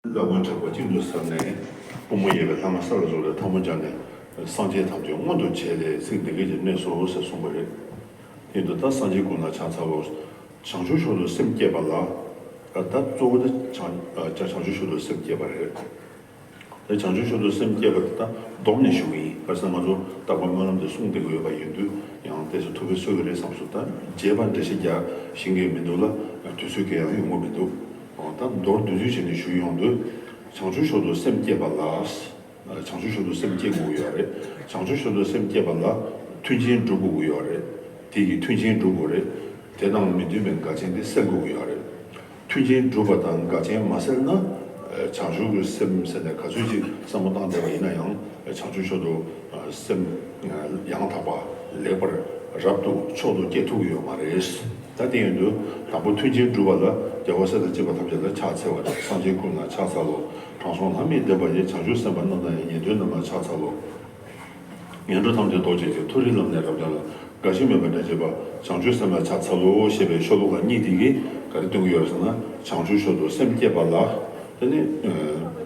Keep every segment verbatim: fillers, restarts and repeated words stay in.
སློབ་དཔོན་གྲགས་པ་གཅིག་ཏུ་ཟབ་ནས། ཕོ་མོ་ཡོད་པའི་ལྷ་སྔགས་ས་ལ་རྫོགས་ལས་ཐལ་མོ་སྦྱར་ནས། སངས་རྒྱས་ཐམས་ཅད་མངོན་དུ་བྱས་ཏེ་ཚིག་འདི་སྐད་ཅེས་གནས་སོ་ཟེར་གསུངས་པ་རེད། དེ་ཡིན་དུས་ད་སངས་རྒྱས་ཀུན་ལ་ཕྱག་འཚལ་ལོ། བྱང་ཆུབ་མཆོག་ཏུ་སེམས་བསྐྱེད་པ་ལ། ད་གཙོ་བོ་དེ་བྱང་བྱང་ཆུབ་མཆོག་ཏུ་སེམས་བསྐྱེད་པ་རེད། དེ་བྱང་ཆུབ་མཆོག་ཏུ་སེམས་བསྐྱེད་པ་དེ་ད་བསྡོམས་ནས་ཞུ་གི་ཡིན། ག་རེ་ཟེར་ན་ང་ཚོ་རྟག་པར་སྨོན་ལམ་དེ་གསུང་བསྡད་ཀྱི་ཡོད་པ་ཡིན་དུས་ཡང་ཏོག་ཙམ་ཐུབ་པའི་སྲོལ་གྱི་རེད་བསམ་སོང་། ད་རྒྱས་པ་འགྲེལ་བཤད་རྒྱག་ཤེས་ཀྱི་མི་འདུག་ལ། དུས་ཚོད་ཀྱིས་ཡང་ཡོང་གི་མི་འདུག་ད་མདོར་བསྡུས་བསྡུས་བྱས་ནས་ཞུ་ཡོང་དུས། བྱང་ཆུབ་མཆོག་ཏུ་སེམས་བསྐྱེད་པ་ལ། བྱང་ཆུབ་མཆོག་ཏུ་སེམས་བསྐྱེད་དགོས་ཀྱི་ཡོད་རེད། བྱང་ཆུབ་མཆོག་ཏུ་སེམས་བསྐྱེད་པ་ལ་མཐུན་རྐྱེན་སྒྲུབ་དགོས་ཀྱི་ཡོད་རེད། དེ་ཡི་མཐུན་རྐྱེན་སྒྲུབ་དགོས་རེད། དེ་དང་མི་མཐུན་པའི་འགལ་རྐྱེན་དེ་སེལ་དགོས་ཀྱི་ཡོད་རེད། མཐུན་རྐྱེན་སྒྲུབ་པ་དང་འགལ་རྐྱེན་མ་སེལ་ན། བྱང་ཆུབ་ཀྱི་སེམས་ཟེར་ནས་ག་ཚོད་ཅིག་བསམ་བློ་བཏང་བསྡད་པ་ཡིན་ན་ཡང་། བྱང་ཆུབ་མཆོག་ཏུ་སེམས་ཡང་དག་པ་ལེགས་པར་རབ་ཏུ་མཆོག་ཏུ་སྐྱེ་ཐུབ་ཀྱི་ཡོད་མ་རེད། ད་དེ་ཡིན་དུས་དང་པོ་མཐུན་རྐྱེན་སྒྲུབ་པ་ལ་རྒྱལ་བ་སྲས་དང་བཅས་པ་ཐམས་ཅད་ལ་ཕྱག་འཚལ་བ་དང་། སངས་རྒྱས་ཀུན་ལ་ཕྱག་འཚལ་ལོ། དྲང་སྲོང་ལྷ་མིའི་བདེན་པ་ཡི། བྱང་ཆུབ་སེམས་དཔའ་རྣམས་དང་ཡང་། ཉན་ཐོས་རྣམས་ལ་ཕྱག་འཚལ་ལོ། ངན་འགྲོ་ཐམས་ཅད་ཟློག་བྱེད་ཅིང་། མཐོ་རིས་ལམ་ནས་རབ་སྦྱངས་ལ། འགའ་ཞིག་མོས་པ་འདྲེན་བྱེད་པ། བྱང་ཆུབ་སེམས་ལ་ཕྱག་འཚལ་ལོ་ཞེས་པའི་ཤོ་ལོ་ཀ་གཉིས་དེ་གིས་ག་རེ་སྟོན་གྱི་ཡོད་ཟེར་ན། བྱང་ཆུབ་མཆོག་ཏུ་སེམས་བསྐྱེད་པ་ལ། དེ་ནི་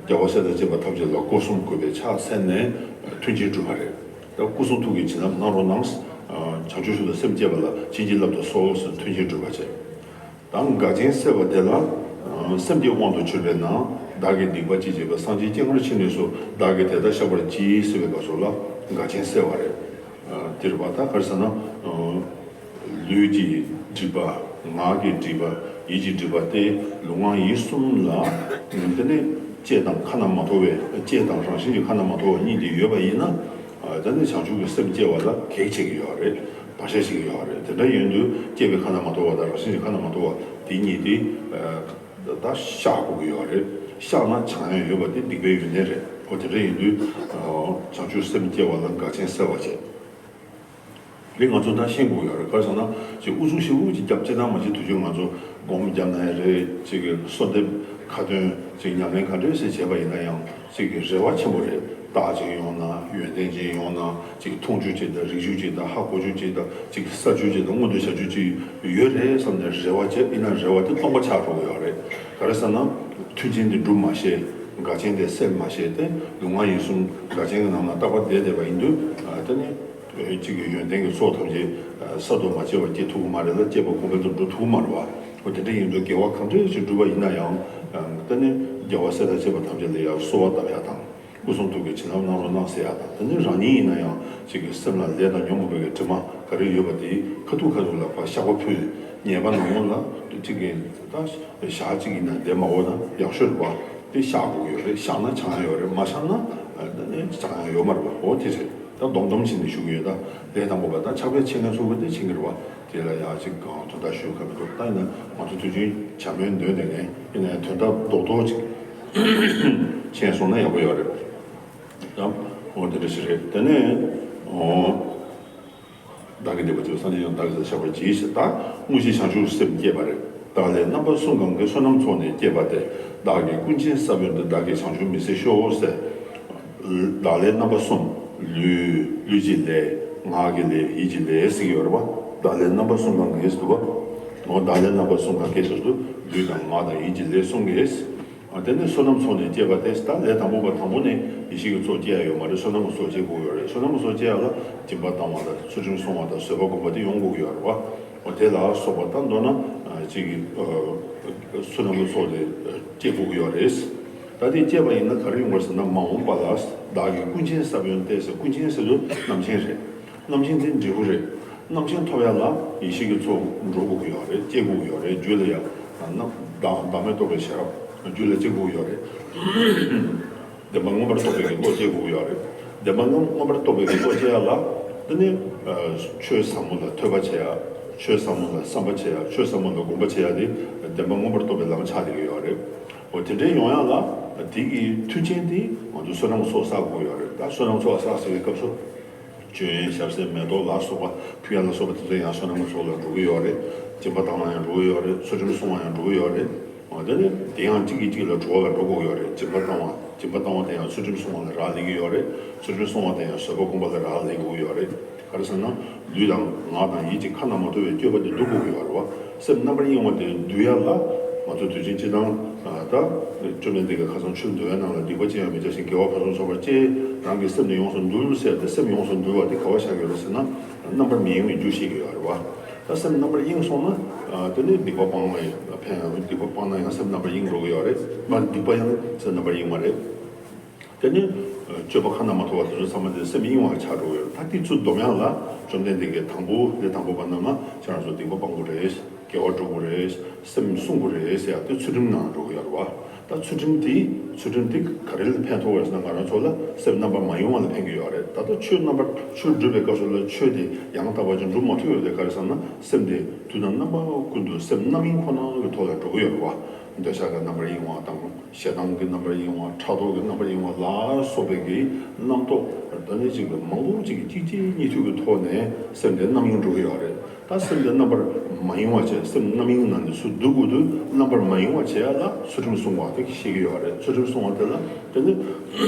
རྒྱལ་བ་སྲས་དང་བཅས་པ་ཐམས་ཅད་ལ་སྒོ་གསུམ་གུས་པས་ཕྱག་འཚལ་ནས་མཐུན་རྐྱེན་སྒྲུབ་པ་རེད། ད་སྐུ་གསུང་ཐུགས་ཀྱི་བྱིན་རླབས་གནང་རོགས་གནང་། བྱང་ཆུབ་མཆོག་ཏུ་སེམས་བསྐྱེད་པ་ལ་བྱིན་གྱིས་བརླབ་ཏུ་གསོལ་ཟེར་མཐུན་རྐྱེན་སྒྲུབ་པ་བྱས། དང་འགལ་རྐྱེན་སེལ་བ་དེ་ལ། སེམས་ཀྱི་དབང་དུ་གྱུར་པས་ན། བདག་གིས་སྡིག་པ་ཅི་བགྱིས་པ། སངས་རྒྱས་སྤྱན་སྔར་ཕྱིན་ནས་སུ། བདག་གིས་དེ་ལྟར་བཤགས་པར་བགྱི་ཟེར་བའི་སྐབས་སུ་ལ་འགལ་རྐྱེན་སེལ་བ་རེད། དེ་རེད་པ། ད་ག་རེ་ཟེར་ན། ལུས་ཀྱི་སྒྲིབ་པ། ངག་གི་སྒྲིབ་པ། ཡིད་ཀྱི་སྒྲིབ་པ་སྟེ། ལུས་ངག་ཡིད་གསུམ་ལ། དེ་ནི་ལྕེ་དང་ཁ་ན་མ་ཐོ་བའི། ལྕེ་དང་རང་བཞིན་གྱི་ཁ་ན་མ་ཐོ་བ་གཉིས་དེ་ཡོད་པ་ཡིན་ན། ཨ། དེ་ནི་བྱང་ཆུབ་ཀྱི་སེམས་སྐྱེ་བ་ལ་གེགས་བྱེད་ཀྱི་ཡོད་རེད། བར་ཆད་བྱེད་ཀྱི་ཡོད་རེད། དེ་འདྲ་ཡིན་དུས་སྐྱེ་བའི་ཁ་ན་མ་ཐོ་བ་དང་རང་བཞིན་གྱི་ཁ་ན་མ་ཐོ་བ་དེ་གཉིས་དེ། ཨ། ད་བཤགས་དགོས་ཀྱི་ཡོད་རེད། བཤགས་ན་བྱང་ཡང་ཡོད་པ་དེ་སྡིག་པའི་ཡོན་ཏན་རེད། འོ་དེ་འདྲ་ཡིན་དུས། ཨ། བྱང་ཆུབ་སེམས་སྐྱེ་བ་ལ་འགལ་རྐྱེན་སེལ་བ་བྱེད། འདི་ང་ཚོ་ད་ཤེས་དགོས་ཀྱི་ཡོད་རེད། ག་རེ་ཟེར་ན་ཅིག་ཨུ་ཚུགས་ཤིག་ཨུ་ཅིག་རྒྱབ་ཅིག་ན་མ་ཅིག་དུས་རྒྱུན་ང་ཚོ་སྒོམ་རྒྱབ་ན་ཡང་རེད། ཅིག་གི་གསོལ་འདེབས་ཁ་ཏོན་ཅིག་ཉམས་ལེན་ག་འདྲས་ཞིག་བྱས་པ་ཡིན་ན་ཡང་། ཅིག་གི་རེ་བ་ཆེན་པོ་རེད། རྟགས་ཅིག་ཡོང་ན། ཡོན་ཏན་ཅིག་ཡོང་ན། ཅིག་མཐོང་རྒྱུ་ཅིག་དང་། རིག་རྒྱུ་ཅིག་དང་། ཧ་གོ་རྒྱུ་ཅིག་དང་། ཅིག་ཟ་རྒྱུ་ཅིག་དང་། མངོན་དུ་བྱ་རྒྱུ་ཅིག་ཡོད་རེད་བསམ་ནས་རེ་བ་བྱས། ཡིན་ན་རེ་བ་དེ་སྟོང་པ་ཆགས་འགྲོ་གི་ཡོད་རེད། ག་རེ་ཟེར་ན། མཐུན་རྐྱེན་དེ་སྒྲུབ་མ་ཤེས། འགལ་རྐྱེན་དེ་སེལ་མ་ཤེས་ཏེ། ལུས་ངག་ཡིད་གསུམ་འགལ་རྐྱེན་གྱི་ནང་ན་རྟག་པར་བསྡད་བསྡད་པ་ཡིན་དུས། ཨ། དེ་ནི་གཅིག་གི་ཡོན་ཏན་གྱི་ཚོགས་ཐམས་ཅད་གསར་དུ་མ་སྐྱེ་བ་སྐྱེ་ཐུབ་ཀྱི་མ་རེད་ལ། སྐྱེས་པ་གོང་འཕེལ་དུ་འགྲོ་ཐུབ་ཀྱི་མ་རེད་བ། འོ་དེ་འདྲ་ཡིན་དུས་དགེ་བ་གང་འདྲ་ཞིག་བསྒྲུབས་པ་ཡིན་ན་ཡང་། ཨ། དེ་ནི་རྒྱལ་བ་སྲས་དང་བཅས་པ་ཐམས་ཅད་ལ་ཡང་གསོལ་བ་བཏབ་ཡ་དང་། སྐུ་གསུང་ཐུགས་ཀྱི་བྱིན་རླབས་གནང་རོགས་གནང་ཟེར་ཡ་དང་། དེ་ནི་རང་ཉིད་ཡིན་ན་ཡང་གཅིག་གི་སེམས་ལ་ལས་དང་ཉོན་མོངས་པའི་དྲི་མ་ག་རེ་ཡོད་པ་དེ་ཁ་ཐུག་ཁ་ཐུག་ལ་ཕར་བཤགས་པ་ཕུལ། ཉེས་པ་ནང་ལོགས་ལ་གཅིག་གི་ད་ཞག་གཅིག་ཡིན་ན་བསྡད་མ་དགོས་ན་ཡག་ཤོས་རེད་བ། དེ་བཤགས་དགོས་ཀྱི་ཡོད་རེད། བཤགས་ན་བྱང་ཡ་ཡོད་རེད། མ་བཤགས་ན་ཨ་ནི་བྱང་ཡ་ཡོད་མ་རེད་བ། འོ་དེ་རེད། ད་སྡོམ་སྡོམ་བྱས་ནས་ཞུ་གི་ཡོད། ད་ལས་དང་པོ་པ་ད་ཕྱག་དཔེ་འཆད་མཁན་ཚོ་གི་དེ་མཁྱེན་གྱི་རེད་བ། དེ་ལ་ཡང་ཅིག་གང་དོན་དག་ཞུ་ག་མི་འདུག་ད་ཡིན་ན་ང་ཚོ་དུས་རྒྱུན་བྱ་མོན་འདོན་ནས་ནས་ཡིན་ན་ཡང་དོན་དག་རྡོག་རྡོག་ཅིག་མཁྱེན་སོང་ན་ཡག་པོ་ཡོད་རེད། ཡང་འོ་དེ་འདྲ་ཞིག་རེད། དེ་ནས་འོ། བདག་གིས་སྡིག་པ་ཅི་བགྱིས་པ། སངས་རྒྱས་ཀྱང་དེ་ལྟར་བཤགས་པར་བགྱི་ཞེས། ད་དངོས་གཞི་བྱང་ཆུབ་སེམས་བསྐྱེད་པ་རེད། བདག་ལས་རྣམ་པ་གསུམ་གང་གིས། བསོད་ནམས་ཚོགས་ནི་བསྐྱེད་པ་སྟེ། བདག་གི་ཀུན་མཁྱེན་ས་བོན་ཏེ། བདག་གིས་བྱང་ཆུབ་མི་ཟད་ཤོག་ཟེར། བདག་ལས་རྣམ་པ་གསུམ། ལུས། ལུས་ཀྱི་ལས། ངག་གི་ལས། ཡིད་ཀྱི་ལས་ཟེར་གྱི་ཡོད་རེད་བ། བདག་ལས་རྣམ་པ་གསུམ་གང་གིས་ཟེར་བ། འོ་བདག་ལས་རྣམ་པ་གསུམ་གང་གིས་ཟེར་དུས་ལུས་དང་ངག་དང་ཡིད་ཀྱི་ལས་གསུམ་གྱིས། ཨ། དེ་ནས་བསོད་ནམས་ཚོགས་ནི་བསྐྱེད་པ་སྟེ། ད་ལས་དང་པོ་པ་དང་པོ་ནས་ཡེ་ཤེས་ཀྱི་ཚོགས་སྐྱེ་ཡ་ཡོད་མ་རེད། བསོད་ནམས་ཀྱི་ཚོགས་སྐྱེ་དགོས་ཡོད་རེད། བསོད་ནམས་ཀྱི་ཚོགས་སྐྱེ་ཡ་ལ་སྦྱིན་པ་བཏང་བ་དང་། ཚུལ་ཁྲིམས་བསྲུང་བ་དང་། བཟོད་པ་སྒོམ་པ་དེ་ཡོང་དགོས་ཀྱི་ཡོད་རེད་བ། འོ་དེ་ལ་སོགས་པ་ད་མདོར་ན་ཨ་ཅིག་གི་ཨ་བསོད་ནམས་ཀྱི་ཚོགས་དེ་སྐྱེ་དགོས་ཀྱི་ཡོད་རེད། ད་དེ་སྐྱེས་པ་ཡིན་ན་ག་རེ་ཡོང་བ་རེད་ཟེར་ན། མ་འོངས་པ་ལ་བདག་གི་ཀུན་མཁྱེན་ས་བོན་ཏེ་ཟེར། ཀུན་མཁྱེན་ཟེར་དུས་རྣམ་མཁྱེན་རེད། རྣམ་མཁྱེན་དེ་འབྲས་བུ་རེད། རྣམ་མཁྱེན་ཐོབ་ཡ་ལ་ཡེ་ཤེས་ཀྱི་ཚོགས་འགྲོ་དགོས་ཀྱི་ཡོད་རེད། སྐྱེ་དགོས་ཀྱི་ཡོད་རེད། རྒྱུད་ལ་ཡ་རྣམ་བདག་བདག་མེད་རྟོགས་པའི་ཤེས་རབ་རྒྱུད་ལ་སྐྱེ་དགོས་ཀྱི་ཡོད་རེད། བདེན་པ་མངོན་པར་རྟོགས་པའི་གི་བློ་སྐྱེ་དགོས་ཀྱི་ཡོད་རེད། བདེན་པ་མངོན་མངོན་པར་རྟོགས་པའི་གི་བློ་སྐྱེ་ཡ་ལ། དེ་ནི་ཨ་ཆོས་ཟབ་མོ་ལ་ཐོས་པ་བྱེད་ཡ། ཆོས་ཟབ་མོ་ལ་བསམ་པ་བྱེད་ཡ། ཆོས་ཟབ་མོ་ལ་སྒོམ་པ་བྱེད་ཡ་དེ་བདེན་པ་མངོན་པར་རྟོགས་པའི་ལམ་ཆགས་བསྡད་ཀྱི་ཡོད་རེད། འོ་དེ་འདྲའི་ཡོང་ཡ་ལ་དེ་གི་མཐུན་རྐྱེན་དེ་ང་ཚོ་བསོད་ནམས་ཚོགས་བསགས་དགོས་ཀྱི་ཡོད་རེད། ད་བསོད་ནམས་ཚོགས་བསགས་ཟེར་བའི་སྐབས་སུ། མཆོད་ཡོན་ཞབས་བསིལ་མེ་ཏོག་ལ་སོགས་པ་ཕུལ་ཡ་ལ་སོགས་པ་དེ་ཚོ་ཡང་བསོད་ནམས་ཀྱི་ཚོགས་ལ་འགྲོ་གི་ཡོད་རེད། སྦྱིན་པ་བཏང་བ་ཡང་འགྲོ་གི་ཡོད་རེད། ཚུལ་ཁྲིམས་བསྲུང་བ་ཡང་འགྲོ་གི་ཡོད་རེད། འོ་དེ་ནི་དེ་ཡང་གཅིག་གིས་གཅིག་ལ་གྲོགས་ལ་འགྲོ་དགོས་ཡོད་རེད། སྦྱིན་པ་བཏང་བ་སྦྱིན་པ་བཏང་བ་དེ་ཡང་ཚུལ་ཁྲིམས་བསྲུང་བ་ལ་རག་ལས་ཀྱི་ཡོད་རེད། ཚུལ་ཁྲིམས་བསྲུང་བ་དེ་ཡང་བཟོད་པ་སྒོམ་པ་ལ་རག་ལས་དགོས་ཀྱི་ཡོད་རེད། ག་རེ་ཟེར་ན་ལུས་དང་ངག་དང་ཡིད་ཀྱི་ཁ་ན་མ་ཐོ་བའི་སྤྱོད་པ་དེ་འདུལ་དགོས་ཀྱི་ཡོད་རེད་བ། སེམས་རྣམ་པར་གཡེང་བ་དེ་འདུལ་ཡ་ལ་ ང་ཚོ་དུས་ཆེན་སྤྱི་དང་། ད་བཅོམ་ལྡན་འདས་ཀྱིས་ཁ་སང་ཆོས་འདུལ་བའི་ནང་ལ། སྡིག་པ་ཅི་ཡང་མི་བྱ་ཞིང་། དགེ་བ་ཕུན་སུམ་ཚོགས་པར་སྤྱད། རང་གི་སེམས་ནི་ཡོངས་སུ་འདུལ་ཟེར་ཏེ། སེམས་ཡོངས་སུ་འདུལ་བ་དེ་ག་བ་བཞག་ཡོད་རེད་ཟེར་ན། རྣམ་པར་མི་གཡེང་བའི་རྒྱུ་བཤད་ཀྱི་ཡོད་རེད་བ། ད་སེམས་རྣམ་པར་གཡེང་སོང་ན། དེ་ནི་སྡིག་པ་སྤངས་ན་ཡང་ཕན། སྡིག་པ་སྤངས་ན་ཡང་སེམས་རྣམ་པར་གཡེང་འགྲོ་གི་ཡོད་རེད། མ་སྡིག་པ་ཡང་སེམས་རྣམ་པར་གཡེང་བ་རེད། དེ་ནི་སྤྱོད་པ་ཁ་ན་མ་ཐོ་བ་དེ་ཚོ་ཚང་མ་དེ་སེམས་གཡེང་བ་ཆགས་འགྲོ་གི་ཡོད། ད་དེ་ཚོ་སྡོམ་ཡག་ལ་བཅོམ་ལྡན་འདས་ཀྱིས་དང་པོ། དེ་དང་པོ་པ་རྣམས་ལ་ཁྱེད་རང་ཚོ་སྡིག་པ་སྤང་དགོས་རེད། དགེ་བ་སྒྲུབ་དགོས་རེད། སེམས་བསྲུང་དགོས་རེད་ཟེར་ཡག་དེ་ཚུལ་ཁྲིམས་ནང་འགྲོ་གི་ཡོད་རེད་བ། ད་ཚུལ་ཁྲིམས་དེ། ཚུལ་ཁྲིམས་དེ་ག་རེ་ལ་ཕན་ཐོགས་རེད་ཟེར་ན། ང་རང་ཚོ་ལ་སེམས་རྣམ་པར་མ་གཡེང་བ་ལ་ཕན་གྱི་ཡོད་རེད། ད་ལྟ་ཆོས་རྣམ་པར། ཆོས་སྒྲུབ་པའི་སྐབས་སུ་ལ་ཆོས་དེ་ཡང་དག་པ་ཅིག་སྒྲུབ་མ་ཐུབ་ཡོད་དེ། ག་རེ་ཟེར་ན། སེམས་དེ་དུས་དང་རྣམ་པ་ཀུན་ཏུ་སེམས་རྣམ་གཡེང་ཁོ་ན་གི་ཐོག་ལ་འགྲོ་གི་ཡོད་རེད་བ། འདོད་ཆགས་ཀྱི་རྣམ་པར་གཡེང་བ་དང་། ཞེ་སྡང་གི་རྣམ་པར་གཡེང་བ། ཕྲག་དོག་གི་རྣམ་པར་གཡེང་བ་ལ་སོགས་པའི་གི་རྣམ་རྟོག་ད་ནི་ཅིག་མང་པོ་ཅིག་གི་གཅིག་རྗེས་གཉིས་མཐུད་ཀྱི་ཐོག་ནས་སེམས་དེ་རྣམ་གཡེང་འགྲོ་གི་ཡོད་རེད། ད་སེམས་དེ་རྣམ་པར་མ་གཡེང་བ་བྱས། སེམས་རྣམ་གཡེང་ནང་ནས་ཚུར་བསྡུ་དགོས་དུས། རྣམ་པར་མ་གཡེང་བ་བྱེད་ཡག་ལ་ཚུལ་ཁྲིམས་བསྲུང་བ་དེ་བཤད་ཀྱི་ཡོད་རེད། ཚུལ་ཁྲིམས་བསྲུང་བ་དེ་ལ་དེ་ནི་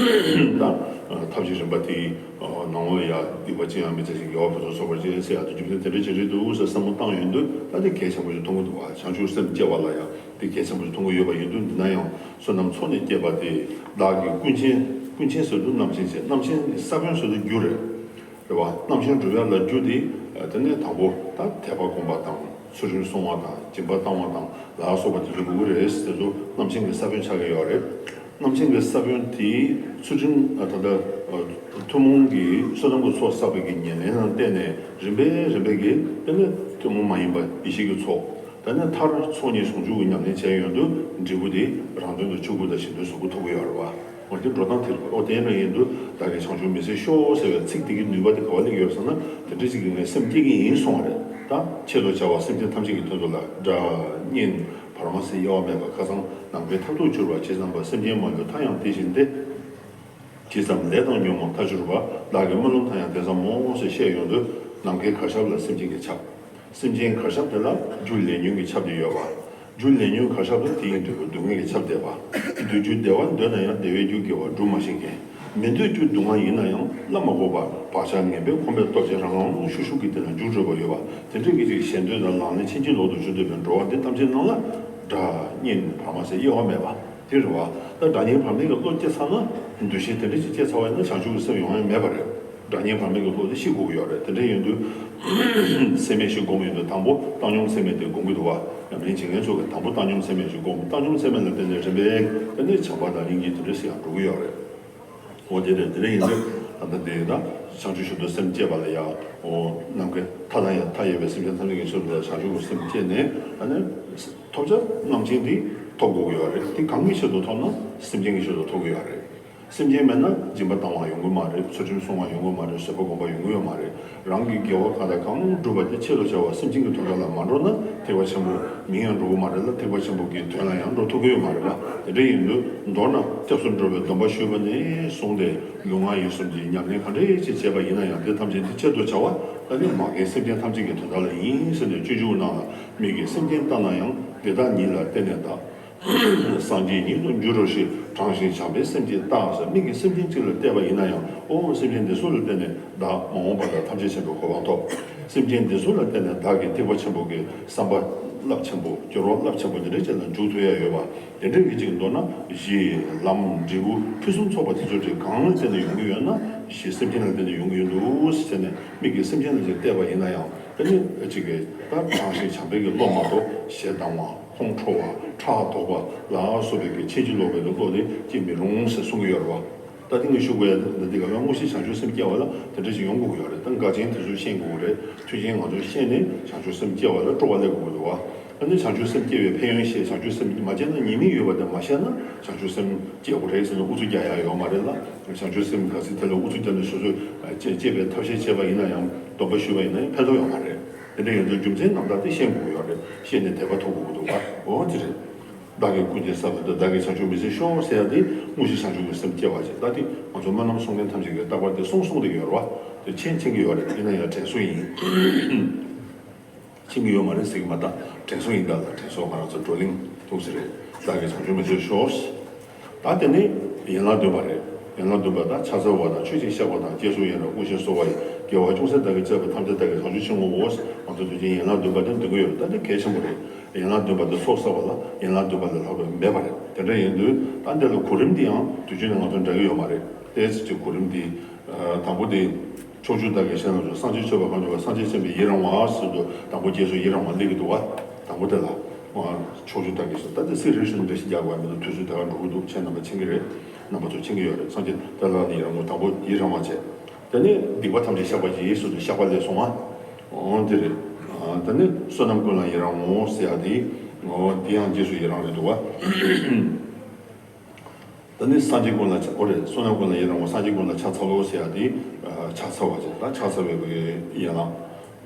ད་ཐབས་ཀྱི་རིམ་པ་དེ་ནང་ལ་ཡ། སྡིག་པ་ཅི་ཡང་མི་བྱ་ཞིང་། དགེ་བ་ཕུན་སུམ་ཚོགས་པར་སྤྱད་ཟེར་ཡག་དེ་རྒྱུ་མཚན་དེ་འདྲ་ཅིག་རེད་འདུག་ཟེར་བསམ་བློ་བཏང་ཡོང་དུས། ད་དེ་གལ་ཆེན་པོ་ཞིག་མཐོང་གི་འདུག་བ། བྱང་ཆུབ་སེམས་བསྐྱེད་པ་ལ་ཡང་དེ་གལ་ཆེན་པོ་ཞིག་མཐོང་གི་ཡོད་པ་ཡིན་དུས། འདི་ན་ཡང་བསོད་ནམས་ཚོགས་ནི་བསྐྱེད་པ་སྟེ། བདག་གི་ཀུན་མཁྱེན། ཀུན་མཁྱེན་ཟེར་དུས་རྣམ་མཁྱེན་བྱས། རྣམ་མཁྱེན་གྱི་ས་བོན་ཟེར་དུས་རྒྱུ་རེད། རེད་བ། རྣམ་མཁྱེན་སྒྲུབ་ཡག་ལ་རྒྱུ་དེ། དེ་ནས་དང་པོ་ད་དད་པ་སྒོམ་པ་དང་། ཚུལ་ཁྲིམས་བསྲུང་བ་དང་། སྦྱིན་པ་བཏང་བ་དང་ལ་སོགས་པ་དེ་ཚོ་དགོས་ཀྱི་རེད་ཟེར་དུས། རྣམ་མཁྱེན་གྱི་ས་བོན་ཆགས་ཀྱི་ཡོད་རེད། རྣམ་མཁྱེན་གྱི་ས་བོན་དེ་ཚུལ་ཁྲིམས། ད་ལྟ་ཐུན་མོང་གི་བསོད་ནམས་ཀྱི་ཚོགས་བསགས་པའི་གི་ཉེར་ལེན་ལ་བརྟེན་ནས་རིམ་པས་རིམ་པས་ཀྱིས། དེ་ནས་ཐུན་མོང་མ་ཡིན་པ་ཡེ་ཤེས་ཀྱི་ཚོགས། དེ་ནས་མཐར་ཚོགས་གཉིས་ཟུང་འཇུག་གི་ཉམས་ལེན་བྱས་ཡོང་དུས། འབྲས་བུ་དེ་རང་དོན་དུ་ཆོས་སྐུ་དང་གཞན་དོན་གཟུགས་སྐུ་ཐོབ་ཀྱི་ཡོད་རེད་བ། འོ་དེ་འགྲོ་སྟངས་དེ་རེད། འོ་དེ་འདྲ་ཡིན་དུས། བདག་གིས་བྱང་ཆུབ་མི་བྱེད་ཤོག་ཟེར་བའི་ཚིག་དེ་གི་ནུས་པ་དེ་ག་པར་སླེབས་ཡོད་ཟེར་ན། དེ་འདྲ་ཅིག་གིས་ངས་སེམས་བསྐྱེད་ཀྱི་ཡིན་གསུངས་པ་རེད། ད་ཆེད་དུ་བྱ་བ་སེམས་ཅན་ཐམས་ཅད་ཀྱི་དོན་དུ་ལ། སྒྲ་སྙན་བར་མ་ཟད་གཡེལ་བ་མེད་པ། ཁ་སང་ནམ་མཁའི་མཐར་ཐུག་གྱུར་པ། ཇི་ཙམ་པར་སེམས་ཅན་མང་པོའི་མཐའ་ཡང་དེ་བཞིན་ཏེ། ཇི་ཙམ་ལས་དང་ཉོན་མོངས་མཐར་གྱུར་པ། བདག་གི་སྨོན་ལམ་མཐའ་ཡང་དེ་ཙམ་མོ་ཟེར་བཤད་ཡོང་དུས། ནམ་མཁའི་གར་ཞབས་ལ་སེམས་ཅན་གྱི་ཆབ། སེམས་ཅན་གར་ཞབས་དེ་ལ་རྒྱུ་ལས་ཉོན་གྱི་ཆབ་དེ་ཡོད་པ། རྒྱུ་ལས་ཉོན་གར་ཞབས་ལ་དེ་ཡི་འབྲས་བུ་སྡུག་བསྔལ་གྱི་ཆབ་འདེབས་པ། འདོད་རྒྱུ་བདེ་བ་འདོད་ན་ཡང་། བདེ་བའི་རྒྱུ་དགེ་བ་སྒྲུབ་མ་ཤེས་མཁན། མི་འདོད་རྒྱུ་སྡུག་བསྔལ་ཡིན་ན་ཡང་སླར་མ་དགོས་པར་བག་ཆགས་ངན་པས་ཁོམ་པའི་སྟོབས་ཀྱིས་རང་རང་རླུང་ཤུགས་ཤུགས་ཀྱིས་དེ་ལ་འཇུག་འགྲོ་བ་ཡོད་པ། དེ་འདྲའི་གི་ཅིག་གཞན་དོན་དང་ལག་ལེན་ཕྱིན་ཅི་ལོག་ཏུ་གྱུར་བསྡད་པའི་འགྲོ་བ་འདི་ཐམས་ཅད་རྣམས་ལ། སྒྲ་སྙན་བར་མ་ཟད་གཡེལ་བ་མེད་པ་དེ་རེད་བ། ད་སྒྲ་སྙན་བར་མའི་གི་བློ་སྐྱེས་ཚར་ན། འདུ་ཤེས་དེ་འདྲ་ཅིག་སྐྱེས་ཚར་བ་ཡིན་ན། བྱང་ཆུབ་ཀྱི་སེམས་ཡོང་ཡ་མེད་པ་རེད། སྒྲ་སྙན་བར་མའི་གི་བློ་དེ་ཤི་དགོས་ཀྱི་ཡོད་རེད། དེ་འདྲ་ཡིན་དུས་ཚད་མེད་ཞིག་སྒོམ་ཡོང་དུས། དང་པོ་བཏང་སྙོམས་ཚད་མེད་དེ་སྒོམ་གྱི་འདུག་བ། ཉམས་ལེན་བྱེད་མཁན་ཚོ་གིས་དང་པོ་བཏང་སྙོམས་ཚད་མེད་ཞིག་སྒོམ། བཏང་སྙོམས་ཚད་མེད་ལ་བརྟེན་ནས་རིམ་པས་དེ་ནས་བྱམས་པ་དང་སྙིང་རྗེ་དེ་འདྲ་ཞིག་ཡང་འགྲོ་གི་ཡོད་རེད། འོ་དེ་རེད། དེ་འདྲ་ཡིན་དུས་ད་ལྟ་དེ་ད་བྱང་ཆུབ་མཆོག་ཏུ་སེམས་བསྐྱེད་པ་ལ་ཡང་། འོ་ནམ་མཁའི་མཐའ་དང་ཡང་མཐའ་ཡས་པའི་སེམས་ཅན་ཐམས་ཅད་ཀྱི་ཕྱིར་དུ་བྱང་ཆུབ་ཀྱི་སེམས་བསྐྱེད་ནས། ཨ་ནི་ཐོབ་བྱ་རྣམ་མཁྱེན་དེ་ཐོབ་དགོས་ཀྱི་ཡོད་རེད། དེ་གང་གི་ཆེད་དུ་ཐོབ་ན། སེམས་ཅན་གྱི་ཆེད་དུ་ཐོབ་ཀྱི་ཡོད་རེད། སེམས་ཅན་མེད་ན་སྦྱིན་པ་བཏང་བ་ཡོང་གི་མ་རེད། ཚུལ་ཁྲིམས་བསྲུང་བ་ཡོང་གི་མ་རེད། བཟོད་པ་སྒོམ་པ་ཡོང་གི་ཡོད་མ་རེད། རང་གི་དགེ་བ་གང་དང་གང་བསྒྲུབས་པ་དེ་ཆེད་དུ་བྱ་བ་སེམས་ཅན་གྱི་དོན་དག་ལ་མ་འགྲོ་ན། ཐེག་པ་ཆེན་པོ་མིང་ཡང་འགྲོ་གི་མ་རེད་ལ། ཐེག་པ་ཆེན་པོ་གི་དོན་ལ་ཡང་འགྲོ་ཐུབ་ཀྱི་ཡོད་མ་རེད་ལ། དེ་འདྲ་ཡིན་དུས་མདོར་ན་སྐྱབས་སུ་འགྲོ་བའི་སྡོམ་པ་ཞུས་པ་ནས་བཟུང་སྟེ། ལུས་ངག་ཡིད་གསུམ་གྱི་ཉམས་ལེན་ག་འདྲ་ཅིག་བྱས་པ་ཡིན་ན་ཡང་། དེ་ཐམས་ཅད་དེ་ཆེད་དུ་བྱ་བ་ད་ནི་མ་རྒན་སེམས་ཅན་ཐམས་ཅད་ཀྱི་དོན་དག་ལ་ཡིན་ཟེར་ནས། སྤྱོད་འཇུག་ནང་ལ། མིག་གིས་སེམས་ཅན་ལྟ་ན་ཡང་། དེ་དག་ཉིད་ལ་བརྟེན་ནས་བདག། སངས་རྒྱས་ཉིད་དུ་འགྱུར་རོ་ཞེས། དྲང་ཞིང་བྱམས་པས་སེམས་བསྐྱེད་བརྟག་ཟེར། མིག་གིས་སེམས་ཅན་གཅིག་ལ་བལྟས་པ་ཡིན་ན་ཡང་། ཨོ་སེམས་ཅན་འདི་ཚོ་ལ་བརྟེན་ནས་བདག་མ་འོངས་པ་དང་ཐམས་ཅད་མཁྱེན་པའི་གོ་འཕང་ཐོབ། སེམས་ཅན་འདི་ཚོ་ལ་བརྟེན་ནས་བདག་གིས་ཐེག་པ་ཆེན་པོ་གི་བསམ་པ་རླབས་ཆེན་པོ། སྦྱོར་བ་རླབས་ཆེན་པོ་འདི་འདྲ་ཅིག་ལ་འཇུག་ཐུབ་ཡ་ཡོད་པ། དེ་འདྲ་གི་ཅིག། མདོར་ན་གཞི་ལམ་འབྲས་བུ་ཕུན་སུམ་ཚོགས་པ་དེ་ཚོ་དེ་གང་ལ་བརྟེན་ནས་ཡོང་གི་ཡོད་ན། གཞི་སེམས་ཅན་ལ་བརྟེན་ནས་ཡོང་གི་ཡོད་འདུག་ཟེར་ནས། མིག་གིས་སེམས་ཅན་ལ་ཅིག་བལྟས་པ་ཡིན་ན་ཡང་། དེ་ནི་ཅིག་གི་ད་དྲང་ཞིང་བྱམས་པའི་གི་བློ་མ་གཏོགས། ཞེ་སྡང་བ། ཁོང་ཁྲོ་བ། ཕྲག་དོག་པ་ལ་སོགས་པའི་གི་ཕྱིན་ཅི་ལོག་པའི་གི་བློ་དེ་སྐྱེ་མི་རུང་ཟེར་གསུང་གི་ཡོད་རེད་བ། ད་དེ་ངས་ཞུ་དགོས་ཡ་འདི་འདི་ག་ལ། དངོས་གཞི་བྱང་ཆུབ་སེམས་སྐྱེ་བ་ལ་དེ་འདྲ་ཞིག་ཡོང་དགོས་ཀྱི་ཡོད་རེད། ད་འགལ་རྐྱེན་དེ་ཚོ་ཤེས་དགོས་ཀྱི་རེད། མཐུན་རྐྱེན་ང་ཚོས་ཤེས་ནས་བྱང་ཆུབ་སེམས་སྐྱེ་བ་ལ་སྤྲོ་བ་སླེབས་དགོས་ཀྱི་འདུག་བ། ཨ་ནི་བྱང་ཆུབ་སེམས་སྐྱེ་བའི་ཕན་ཡོན་ཤེས། བྱང་ཆུབ་སེམས་མ་སྐྱེ་ན་ཉེས་དམིགས་ཡོད་པ་དེ་མ་ཤེས་ན། བྱང་ཆུབ་སེམས་སྐྱེ་དགོས་རེད་ཟེར་ནས་ཨུ་ཚུགས་རྒྱག་ཡ་ཡོད་མ་རེད་ལ། བྱང་ཆུབ་སེམས་ག་ཚོད་དེ་ལ་ཨུ་ཚུགས་རྒྱག་ནས་སོ་སོས་སྐྱེ་སྐྱེ་བའི་ཐབས་ཤེས་བྱས་པ་ཡིན་ན་ཡང་། སྡོམ་པ་ཞུས་པ་ཡིན་ན་ཡང་ཕན་ཐོགས་ཡོད་མ་རེད། དེ་འདྲ་ཡིན་དུས་རྒྱུ་མཚན་རྣམ་དག་དེ་ཤེས་དགོས་ཀྱི་ཡོད་རེད། ཤེས་ནས་དད་པ་ཐོབ་དགོས་ཀྱི་འདུག་བ། འོ་དེ་རེད། བདག་གིས་ཀུན་གྱི་ས་བོན་དུ། བདག་གིས་བྱང་ཆུབ་མི་བྱེད་ཤོག་ཟེར་ཡ་དེ་དངོས་གཞི་བྱང་ཆུབ་ཀྱི་སེམས་སྐྱེ་བ་བྱེད། ད་དེ་ང་ཚོ་སྨོན་ལམ་གསུང་མཁན་ཐམས་ཅད་ཀྱིས་རྟག་པར་དེ་གསུང་གསུང་བསྡད་ཀྱི་ཡོད་རེད་བ། དེ་མཁྱེན་མཁྱེན་གྱི་ཡོད་རེད། ཡིན་ན་ཡང་དྲན་གསོ་ཡིན། མཁྱེན་གྱི་ཡོད་མ་རེད་ཟེར་གྱི་མ་གཏོགས། དྲན་གསོ་ཡིན། ད་ལ་དྲན་གསོ་ང་རང་ཚོ་བགྲོ་གླེང་ཐུགས་སུ་རེད། བདག་གིས་བྱང་ཆུབ་མི་བྱེད་ཤོག། ད་དེ་ནི་ཡན་ལག་བདུན་པ་རེད། ཡན་ལག་བདུན་པ་ད་ཕྱག་འཚལ་བ་དང་། མཆོད་ཅིང་བཤགས་པ་དང་། སྤྱན་ཟུར་གཡས་རབ་དབུ་ཞྭ་གསོལ་བ་ཡི། དགེ་བ་ཅུང་ཟད་བདག་གིས་སྤྱད་པ་ཐམས་ཅད་བདག་གིས་བྱང་ཆུབ་ཕྱིར་བསྔོའོ། ང་ཚོ་དུས་རྒྱུན་ཡན་ལག་བདུན་པ་དེ་འདོན་གྱི་ཡོད་རེད། ད་དེ་གལ་ཆེན་པོ་རེད། ཡན་ལག་བདུན་པ་དེ་ཚོགས་བསགས་པ་ལ་ཡན་ལག་བདུན་པ་ལས་ལྷག་པ་མེད་པ་རེད། དེ་འདྲ་ཡིན་དུས་ད་འདི་ལ་གོ་རིམ་འདི་ཡང་དུས་རྒྱུན་ནས་ང་ཚོ་འདྲ་གི་ཡོད་མ་རེད། ཏོག་ཙམ་ཅིག་གོ་རིམ་འདི་དང་པོ་དེ་ཕྱོགས་བཅུ་དག་གི་གཞན་ལ་སོགས་སངས་རྒྱས་མཆོད་པ་གང་བྱུང་བ། སངས་རྒྱས་མཁྱེན་པའི་ཡི་རང་བ་ཟེར་དུས་དང་པོ་རྗེས་སུ་ཡི་རང་བ་སླེབས་ཀྱི་འདུག་བ། དང་པོ་དེ་ལ་ཕྱོགས་བཅུ་དག་གི་གཞན། ད་དེ་ཚིག་རེ་ཞིག་འགྲེལ་བཤད་རྒྱག་དགོས་མི་འདུག་དུས་ཚོད་དེ་ག་འགྲོ་གི་འདུག་ཁྱེད་རྣམ་པ་མཁྱེན་གྱི་རེད། རྣམ་པ་ཚོ་མཁྱེན་གྱི་ཡོད་རེད། སངས་རྒྱས་དེ་ལ་ནི་ཡི་རང་ངོ་། དང་པོ་ཡི་རང་བ་བྱས། དེ་ནས་སྡིག་པ་ཐམས་ཅད་བཤགས་པར་བགྱི་ཟེར་དུས་བཤགས་པ་ལས་སོང་བ། འོ་དེ་རེད། ཨ། དེ་ནས་བསོད་ནམས་ཀུན་ལ་ཡི་རང་ངོ་ཟེར་ཡ་དེ། འོ་དེ་ཡང་རྗེས་སུ་ཡི་རང་རེད་འདུག་བ། དེ་ནས་སངས་རྒྱས་ཀུན་ལ་ཕྱག་འོ་རེད། བསོད་ནམས་ཀུན་ལ་ཡི་རང་ངོ་། སངས་རྒྱས་ཀུན་ལ་ཕྱག་འཚལ་ལོ་ཟེར་ཡ་དེ། ཨ། ཕྱག་འཚལ་བ་བྱས། ད་ཕྱག་འཚལ་བའི་ཡན་ལག་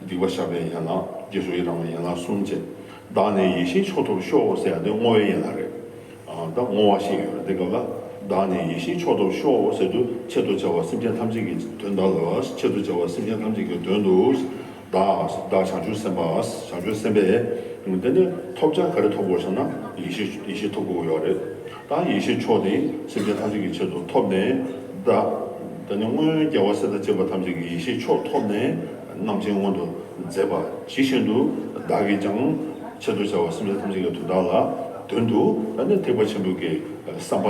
སྡིག་པ་བཤགས་པའི་ཡན་ལག་རྗེས་སུ་ཡི་རང་བའི་ཡན་ལག་གསུམ་བྱས། བདག་ནི་ཡེ་ཤེས་མཆོག་ཐོབ་ཤོག་ཟེར་ཡ་དེ་བསྔོ་བའི་ཡན་ལག་རེད། ཨ། ད་བསྔོ་བ་ཞིག་ཡོད་རེད། དེ་སྐབས་ལ། བདག་ནི་ཡེ་ཤེས་མཆོག་ཐོབ་ཤོག་ཟེར་དུས་ཆེད་དུ་བྱ་བ་སེམས་ཅན་ཐམས་ཅད་ཀྱི་དོན་དག་ལ། ཆེད་དུ་བྱ་བ་སེམས་ཅན་ཐམས་ཅད་ཀྱི་དོན་དུ། བདག་བདག་བྱང་ཆུབ་སེམས་དཔའ། བྱང་ཆུབ་སེམས་དཔས་དེ་ནི་ཐོབ་བྱ་ག་རེ་ཐོབ་དགོས་ཟེར་ན་ཡེ་ཤེས་ཡེ་ཤེས་ཐོབ་དགོས་ཡོད་རེད། ད་ཡེ་ཤེས་མཆོག་དེ་སེམས་ཅན་ཐམས་ཅད་ཀྱི་ཆེད་དུ་ཐོབ་ནས། བདག་དེ་ནི་སྔོན་རྒྱལ་བ་སྲས་དང་བཅས་པ་ཐམས་ཅད་ཀྱི་ཡེ་ཤེས་མཆོག་ཐོབ་ནས་རྣམ་མཁྱེན་མངོན་དུ་མཛད་པ་ཇི་བཞིན་དུ། བདག་གིས་ཀྱང་ཆེད་དུ་བྱ་བ་སེམས་ཅན་ཐམས་ཅད་ཀྱི་དོན་དག་ལ་དོན་དུ། ད་ནི་ཐེག་པ་ཆེན་པོའི་གི་བསམ་པ་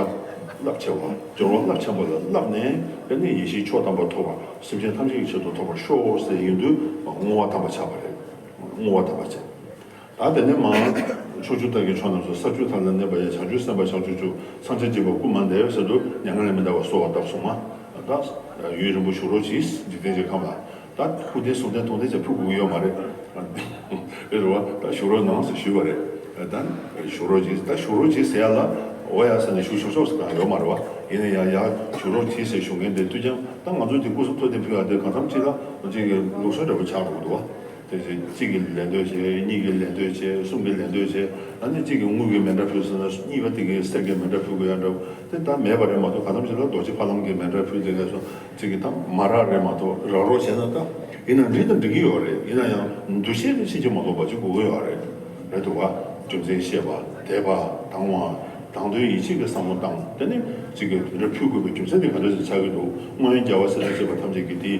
རླབས་ཆེ་བ། སྦྱོར་བ་རླབས་ཆེན་པོ་ལ་བསླབས་ནས། ད་ནི་ཡེ་ཤེས་མཆོག་དམ་པ་ཐོབ་པར། སེམས་ཅན་ཐམས་ཅད་ཀྱི་ཆེད་དུ་ཐོབ་པར་ཤོག་ཟེར་ཡིན་དུས་བསྔོ་བ་དམ་པ་བྱ་བ་རེད། བསྔོ་བ་དམ་པ་བྱས། ད་དེ་ནས་མར་ཕྱོགས་བཅུ་དག་གི་ཕྱོགས་རྣམས་སུ། ས་བཅུ་ཐམ་ལ་གནས་པ་ཡི། བྱང་ཆུབ་སེམས་དཔའ་བྱང་ཆུབ་སྤྱོད། སངས་རྒྱས་འཇིགས་པ་ཀུན་མ་འདས་ཟེར་དུས་མྱ་ངན་ལས་མི་འདའ་བར་གསོལ་བ་བཏབ་སོང་ང་། ད་ཡུན་རིང་པོ་བཞུགས་རོགས་གྱིས། འཇིག་རྟེན་གྱི་ཁམས་ལ། ད་སྐུ་རྟེན་གསུང་རྟེན་དུང་རྟེན་ཅིག་ཕུལ་དགོས་ཀྱི་ཡོད་མ་རེད། རེད་བ། ད་བཞུགས་རོགས་གནང་ཟེར་ཞུས་པ་རེད། ད་བཞུགས་རོགས་གྱིས། ད་བཞུགས་རོགས་གྱིས་ཟེར་ཡ་ལ། འོ་ཡ་ཟེར་ནས་བཞུགས་ཆོག་ཆོག་ཟེར་གང་ཡོད་མ་རེད་བ། ཡིན་ན་ཡང་ཡ་བཞུགས་རོགས་གྱིས་ཟེར་ཞུ་མཁན་དེ་དུས་ཀྱང་ད་ང་ཚོས་དེ་སྐུ་གསུང་ཐུགས་རྟེན་ཕུལ་ཡ་དེ་གང་འཚམ་ཅིག་ལ་ཅིག་གི་ལུགས་སྲོལ་འདྲ་པོ་ཆགས་འགྲོ་གི་འདུག་བ། དེ་བཞིན་གཅིག་གིས་ལད་ཟློས་བྱས། གཉིས་ཀྱིས་ལད་ཟློས་བྱས། གསུམ་གྱིས་ལད་ཟློས་བྱས། ཨ་ནི་གཅིག་གིས་དངུལ་གྱི་མཎྜལ་ཕུལ་སོང་ན་གཉིས་པ་དེ་གིས་གསེར་གྱི་མཎྜལ་ཕུལ་དགོས་ཡ་འདྲ་པོ་དེ་ད་མེད་པ་རེད་མ་གཏོགས། གང་འཚམ་ཞིག་ལ་རྡོ་རྗེ་ཕ་ལམ་གྱི་མཎྜལ་ཕུལ་དེ་གས་སོང་། གཅིག་གིས་ད་མ་རག་རེད་མ་གཏོགས། རག་རོགས་བྱས་ན་ད་ཡིན་ན་འགྲིག་དང་འགྲིག་གི་ཡོད་རེད། ཡིན་ན་ཡང་འདུ་ཤེས་དེ་ཕྱིན་ཅི་མ་ལོག་པ་ཅིག་དགོས་ཀྱི་ཡོད་རེད། རེད་འདུག་བ། རྒྱུ་མཚན་ཤེས་པ། དད་པ། དང་བ། དང་དོན་ཡིད་ཆེས་ཀྱི་བསམ་བློ་བཏང་། དེ་ནས་གཅིག་གིས་དེ་འདྲ་ཕུལ་དགོས་པའི་རྒྱུ་མཚན་དེ་ག་འདྲ་ཞིག་ཆགས་ཀྱི་འདུག་སྔོན་རྒྱལ་བ་སྲས་དང་བཅས་པ་ཐམས་ཅད་ཀྱིས་དེ་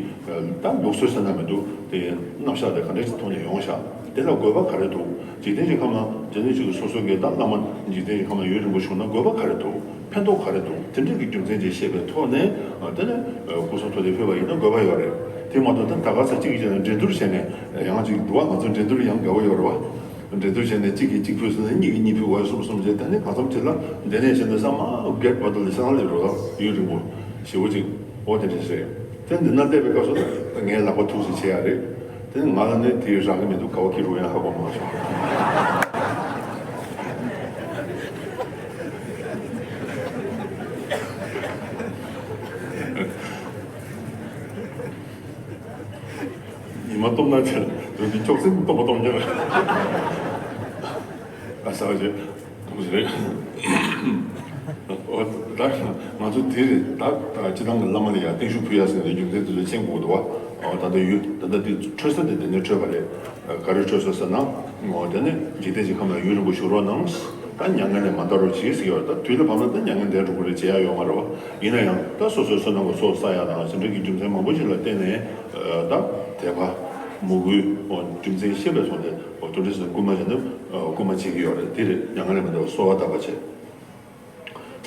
ད་ལུགས་སྲོལ་ཟེར་ན་མི་འདུག་དེ་རྣམ་གཞག་དེ་ག་འདྲ་ཞིག་ཐོག་ནས་ཡོང་ཤག་དེ་ལ་དགོས་པ་ག་རེ་འདུག་འཇིག་རྟེན་གྱི་ཁམས་ལ་དེ་ནས་གཅིག་གིས་སོ་སོ་གི་ད་བླ་མ་འཇིག་རྟེན་གྱི་ཁམས་ལ་ཡུན་རིང་པོ་བཞུགས་ན་དགོས་པ་ག་རེ་འདུག་ཕན་ཐོགས་ག་རེ་འདུག་དེ་འདྲ་གི་རྒྱུ་མཚན་ཅིག་ཤེས་པའི་ཐོག་ནས། དེ་ནས་སྐུ་གསུང་ཐུགས་རྟེན་ཕུལ་བ་ཡིན་ན་དགོས་པ་ཡོད་རེད། དེ་མ་གཏོགས་ད་ད་ག་ས་གཅིག་གིས་བྱས་ན་འགྲན་བསྡུར་བྱས་ནས་ཡང་གཅིག་འདུག་བ། ང་ཚོ་འགྲན་བསྡུར་ཡང་དགའ་བོ་ཡོད་རེད་བ། འགྲན་བསྡུར་བྱས་ནས་གཅིག་གིས་གཅིག་ཕུལ་སོང་ན་གཉིས་ཀྱིས་གཉིས་ཕུལ་བ། གསུམ་གསུམ་བྱས། ད་ནི་གང་འཚམ་ཅིག་ལ་འདི་ནས་བྱས་ན་ས་མ་བརྒྱད་བར་དུ་ལ་ས་ལ་སླེབས་འགྲོ། ད་ཡུན་རིང་པོ་ཞེ་པོ་ཅིག་འོ་དེ་འདྲ་ཞིག་རེད། དེ་འདི་ན་སླེབས་པའི་སྐབས་སུ་ད་ངས་ལག་པ་ཐུག་ཙམ་བྱེད་ཡ་རེད། དེ་ནི་ང་ལ་ནི་དེའི་རག་གི་མི་འདུག་ག་བ་ཁྱེར་རུ་ཡང་ཧ་གོ་མ་སོང་། ཉི་མ་སྟོབས་ན་ཚེ་རིང་པོའི་ཅོག་ཙེ་སྟོབས་པ་སྟོབས་ཉག་ཨ་ས་ཞེ་དུང་ཞེ་རེད། ཨོ་ད་ང་ཚོ་དེ་རེད། ད་ད་སྤྱི་བཏང་གི་བླ་མ་ལ་ཡང་བརྟན་བཞུགས་ཕུལ་ཡ་ཟེར་ནས་རྒྱུ་མཚན་དེ་ཚོ་མཁྱེན་དགོས་འདུག་བ། ཨོ་ད་ལྟ་ཡུལ་ད་ལྟ་དེ་འཕྲོད་ས་དེ་དེ་ནས་འཕྲོད་པ་རེད། ག་རེ་འཕྲོད་ས་ཟེར་ན། ཨོ་དེ་ནས་འཇིག་རྟེན་གྱི་ཁམས་ལ་ཡུན་རིང་པོ་བཞུགས་རོགས་གནང་། ད་མྱ་ངན་ལས་མ་འདའ་རོགས་གྱིས་ཟེར་གྱི་ཡོད་རེད། ད་དུས་ལ་བབ་ན་ད་མྱ་ངན་འདས་འགྲོ་གི་རེད། བྱེད་ཡ་ཡོད་མ་རེད་བ། ཡིན་ན་ཡང་ད་སོ་སོའི་བསོད་ནམས་ཀྱི་ཚོགས་བསགས་ཡ་དང་དེ་འདྲ་གི་རྒྱུ་མཚན་མང་པོ་ཞིག་ལ་བརྟེན་ནས། ད་དད་པ། མོས་གུས། རྒྱུ་མཚན་ཤེས་པའི་ཐོག་ནས་དེ་འདྲ་ཟེར་སྐུལ་མ་བྱས་ན་སྐུལ་མ་བྱེད་ཀྱི་ཡོད་རེད། དེ་རེད། མྱ་ངན་ལས་མི་འདའ་བར་གསོལ་བ་བཏབ་པ་བྱས།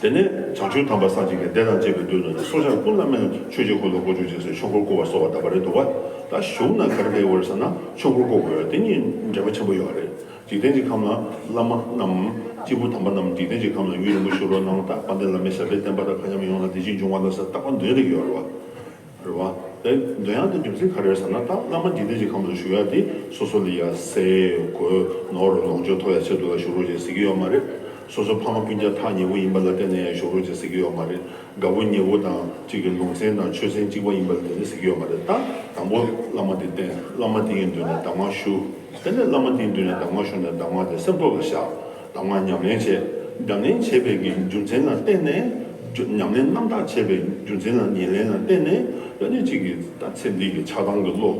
དེ་ནས་བྱང་ཆུབ་དམ་པ་སངས་རྒྱས་ཀྱིས། བདེ་དང་བཅས་པའི་དུས་འདི་ན། སྲོག་ཆགས་ཀུན་ལ་སྨན་ཆོས་ཀྱི་འཁོར་ལོ་བསྐོར་གྱུར་ཅིག་ཟེར་ཆོས་འཁོར་བསྐོར་བར་གསོལ་བ་བཏབ་པ་རེད་འདུག་བ། ད་གཞུང་ན་ག་རེ་བསྟན་ཡོད་རེད་ཟེར་ན་ཆོས་འཁོར་བསྐོར་དགོས་ཡ་དེ་གཉིས་འབྲེལ་བ་ཆེན་པོ་ཡོད་རེད། འཇིག་རྟེན་གྱི་ཁམས་ལ་བླ་མ་རྣམས། སྐྱེས་བུ་དམ་པ་རྣམས་འཇིག་རྟེན་གྱི་ཁམས་ལ་ཡུན་རིང་པོ་བཞུགས་རོགས་གནང་། ད་དཔལ་ལྡན་བླ་མའི་ཞབས་པད་བརྟན་པ་དང་མཁའ་མཉམ་ཡོང་ལ་བདེ་སྐྱིད་འབྱུང་བ་དང་ཟེར་རྟག་པར་འདོན་བསྡད་ཀྱི་ཡོད་རེད་བ། རེད་བ། དེ་འདོན་ཡག་དེ་རྒྱུ་མཚན་ག་རེ་རེད་ཟེར་ན། ད་བླ་མ་འཇིག་རྟེན་གྱི་ཁམས་ལ་བཞུགས་ཡ་དེ་སོ་སོ་ལ་ཡ་ཟས་གོས་ནོར་ལོངས་སྤྱོད་ཐོབ་ཡ་ཆེད་དུ་ལ་བཞུགས་རོགས་བྱེད་ཟེར་གྱི་ཡོད་མ་རེད། སོ་སོ་ཕ་མ་སྤུན་ཀྱག་ཐག་ཉེ་པོ་ཡིན་པ་ལ་བརྟེན་ནས་ཡ་བཞུགས་རོགས་བྱེད་ཟེར་གྱི་ཡོད་མ་རེད། དགའ་བོ་ཉེ་བོ་དང་གཅིག་གི་ལུང་ཚན་དང་ཆོས་ཚན་གཅིག་པ་ཡིན་པ་ལ་བརྟེན་ནས་ཟེར་གྱི་ཡོད་མ་རེད། ད་དང་པོ་བླ་མ་དེ་བསྟེན། བླ་མ་དེ་ཡི་མདུན་ནས་གདམས་ངག་ཞུ། དེ་ནས་བླ་མ་དེའི་མདུན་ནས་གདམས་ངག་ཞུས་ནས་གདམས་ངག་དེ་སེམས་ཐོག་ལ་བཞག་གདམས་ངག་ཉམས་ལེན་བྱས། ཉམས་ལེན་བྱས་པའི་གི་རྒྱུ་མཚན་ལ་བརྟེན་ནས། རྒྱུ་ཉམས་ལེན་རྣམ་དག་བྱས་པའི་རྒྱུ་མཚན་ལ་ཉམས་ལེན་ལ་བརྟེན་ནས། ཡང་ནི་གཅིག་གིས་ད་ཚེ་འདི་གི་ཆགས་སྡང་གི་བློ་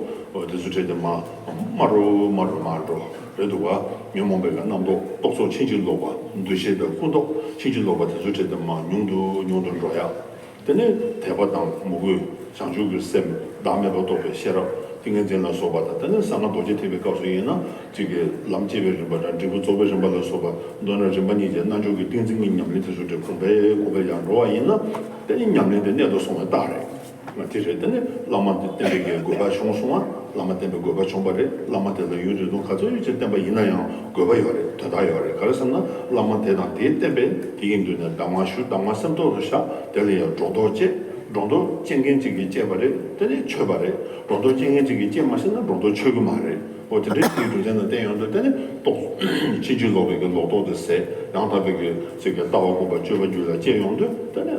དེ་ཚོ་འཕྲལ་དུ་མར་དམའ་རུ་དམའ་རུ་མར་འགྲོ་རེད་འདུག་བ། ཉོན་མོངས་པའི་གི་རྣམ་རྟོག་རྟོག་ཚོགས་ཕྱིན་ཅི་ལོག་པ། འདུ་ཤེས་དང་ཀུན་རྟོག་ཕྱིན་ཅི་ལོག་པ་དེ་ཚོ་འཕྲལ་དུ་མར་ཉུང་དུ་ཉུང་དུ་འགྲོ་ཡ། དེ་ནས་དད་པ་དང་མོས་གུས། བྱང་ཆུབ་ཀྱི་སེམས། བདག་མེད་པ་རྟོགས་པའི་ཤེས་རབ། ཏིང་ངེ་འཛིན་ལ་སོགས་པ་དང་། དེ་ནས་གསང་སྔགས་རྡོ་རྗེ་ཐེག་པའི་སྐབས་སུ་ཡིན་ན་གཅིག་གི་ལམ་སྐྱེ་བའི་རིམ་པ་དང་། འབྲས་བུ་རྫོགས་པའི་རིམ་པ་ལ་སོགས་པ་མདོར་ན་རིམ་པ་གཉིས་ཀྱི་རྣལ་འབྱོར་གྱི་ཏིང་འཛིན་གྱི་ཉམས་ལེན་དེ་ཚོ་དེ་གོང་འཕེལ་གོང་འཕེལ་ཡང་འགྲོ་བ་ཡིན་ན། དེ་ནི་ཉམས་ལེན་དེ་གནད་དུ་སོང་བའི་རྟགས་རེད། དེ་རེད། དེ་ནི་བླ་མ་དེ་བསྟེན་པའི་གི་དགོས་པ་བྱུང་སོང་བ། བླ་མ་བསྟེན་པའི་དགོས་པ་བྱུང་བ་རེད། བླ་མ་དེ་ལ་ཡུན་རིང་ཐུང་ག་ཚོད་ཡོད་ཅེས་བསྟེན་པ་ཡིན་ན་ཡང་དགོས་པ་ཡོད་རེད། དོན་དག་ཡོད་རེད། ག་རེ་ཟེར་ན་བླ་མ་དེ་དང་དེའི་བསྟེན་པས་དེ་ཡི་མདུན་ནས་གདམས་ངག་ཞུ། གདམས་ངག་སེམས་ཐོག་ཏུ་བཞག་དེ་ལ་ཡང་སྒྲོ་འདོགས་བཅད། སྒྲོ་འདོགས་བཅད་མཁན་གཅིག་གིས་བཅད་པ་རེད། དེ་ནི་ཆོད་པ་རེད། སྒྲོ་འདོགས་བཅད་མཁན་གཅིག་གིས་བཅད་མ་ཤེས་ན་སྒྲོ་འདོགས་ཆོད་གི་མ་རེད། འོ་དེ་འདྲའི་ཅིག་གྲུབ་ཆེན་དང་བསྟེན་ཡོང་དུས། དེ་ནི་རྟོགས། ཕྱིན་ཅི་ལོག་པའི་གི་ལོག་རྟོག་དེ་ཟད། ཡང་དག་པའི་གི་ཅིག་གི་ལྟ་བ་སྒོམ་པ་སྤྱོད་པ་རྒྱུད་ལ་སྐྱེ་ཡོང་དུས། དེ་ནི་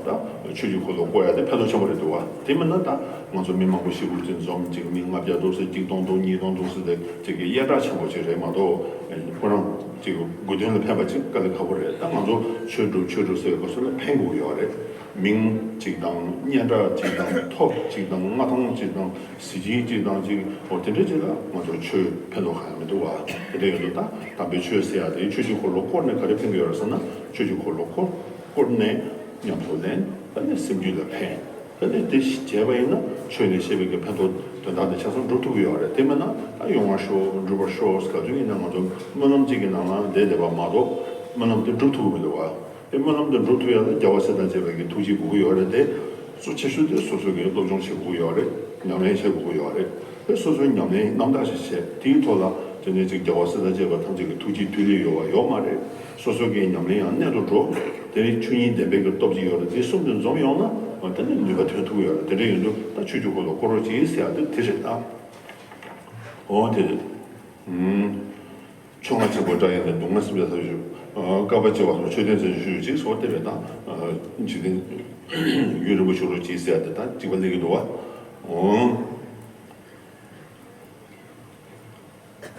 ད་ཆོས་ཀྱི་འཁོར་ལོ་བསྐོར་ཡ་དེ་ཕན་ཐོགས་ཆེན་པོ་རེད་འདུག་བ། དེ་མིན་ན་ད་ང་ཚོ་མི་མང་པོ་ཞེ་པོ་ཅིག་འཛོམས། ཅིག་མི་ལྔ་བརྒྱ་འདུག་ཟེར། གཅིག་སྟོང་འདུག་གཉིས་སྟོང་འདུག་ཟེར་ཏེ་ཅིག་གི་ཡ་བསྒྲགས་ཆེན་པོ་ཅིག་རེད་མ་གཏོགས། ཁོ་རང་ཅིག་དགོས་དོན་ལ་ཕན་པ་ཅིག་དཀའ་ལས་ཁག་པོ་རེད། ད་ང་ཚོ་ཆོས་སྒྲུབ་ཆོས་སྒྲུབ་ཟེར་བའི་སྐབས་སུ་ལ་ཕན་དགོས་ཡོད་རེད། མིང་གཅིག་དང་། སྙན་གྲགས་གཅིག་དང་། ཐོབ་གཅིག་དང་། མངའ་ཐང་གཅིག་དང་། གཟི་བརྗིད་གཅིག་དང་གཅིག་འོ་དེ་འདྲ་ཅིག་ལ་ང་ཚོར་ཆོས་ཕན་ཐོགས་གང་ཡང་མི་འདུག་བ། དེ་འདྲ་ཡོད་དུས་ད་དམ་པའི་ཆོས་ཟེར་ཡ་དེ་ཆོས་ཀྱི་འཁོར་ལོ་བསྐོར་ནས་ག་རེ་ཕན་གྱི་ཡོད་རེད་ཟེར་ན། ཆོས་ཀྱི་འཁོར་ལོ་བསྐོར། བསྐོར་ནས་ཉམས་སུ་ལེན། ད་ནི་སེམས་རྒྱུད་ལ་ཕན། ད་ནི་དེ་བྱས་པ་ཡིན་ན་ཆོས་ནས་བཤད་པའི་གི་ཕན་ཐོགས་དོན་དག་དེ་ཆ་ཚང་འགྲུབ་ཐུབ་ཀྱི་ཡོད་རེད། དེ་མིན་ན་ད་ཡོང་བར་ཤོག་འགྲུབ་པར་ཤོག་ག་དུས་ཡིན་ན་ང་ཚོ་སྨོན་ལམ་གཅིག་གི་ནང་ལ་བསྡད་བསྡད་པ་མ་གཏོགས་སྨོན་ལམ་དེ་འགྲུབ་ཐུབ་ཀྱི་མི་འདུག་བ། དེ་སྨོན་ལམ་དེ་འགྲུབ་ཐུབ་ཡ་ལ་རྒྱལ་བ་སྲས་དང་བཅས་པའི་གི་ཐུགས་རྗེ་དགོས་ཀྱི་ཡོད་རེད་དེ། གཙོ་ཆེ་ཤོས་དེ་སོ་སོ་གིས་སློབ་སྦྱོང་བྱེད་དགོས་ཀྱི་ཡོད་རེད། ཉམས་ལེན་བྱེད་དགོས་ཀྱི་ཡོད་རེད། དེ་སོ་སོའི་ཉམས་ལེན་རྣམ་དག་ཞིག་བྱས། དེའི་ཐོག་ལ་དེ་ནས་ཅིག་རྒྱལ་བ་སྲས་དང་བཅས་པ་ཐམས་ཅད་ཀྱི་ཐུགས་རྗེ་མཐུ་ལས་ཡོལ་བ་ཡོད་མ་རེད། སོ་སོ་གི་ཉམས་ལེན་ཡང་གནད་དུ་འགྲོ། དེ་ནི་ཆོས་ཉིད་བདེན་པའི་གི་སྟོབས་ཀྱིས་ཡོད་རེད། དེ་གསུམ་དེ་འཛོམས་ཡོང་ན་དེ་ནི་ནུས་པ་ཐོན་ཐུབ་ཀྱི་ཡོད་རེད། དེ་འདྲ་ཡིན་དུས་ད་ཆོས་ཀྱི་འཁོར་ལོ་བསྐོར་རོགས་གྱིས་ཟེར་ཡ་དེ་དེ་རེད་ད། འོ་དེ་རེད། ཨུམ། ཆོ་ལྔ་ཆེན་པོ་བསྒྲགས་ཡས་ནས་སྡུག་བསྔལ་སེམས་ཅན་ཐམས་ཅད་སྐྱོབ། བསྐལ་པ་བྱེ་བ་གསུམ་མཆོད་རྟེན་རྩེ་གཅིག་ཞུ་ཅིག་སོགས་དེ་རེད་ད། འཇིག་རྟེན་ཡུན་རིང་པོ་བཞུགས་རོགས་གྱིས་ཟེར་ཡ་དེ་ད་གཅིག་པ་སླེབས་ཀྱི་འདུག་བ། འོང་།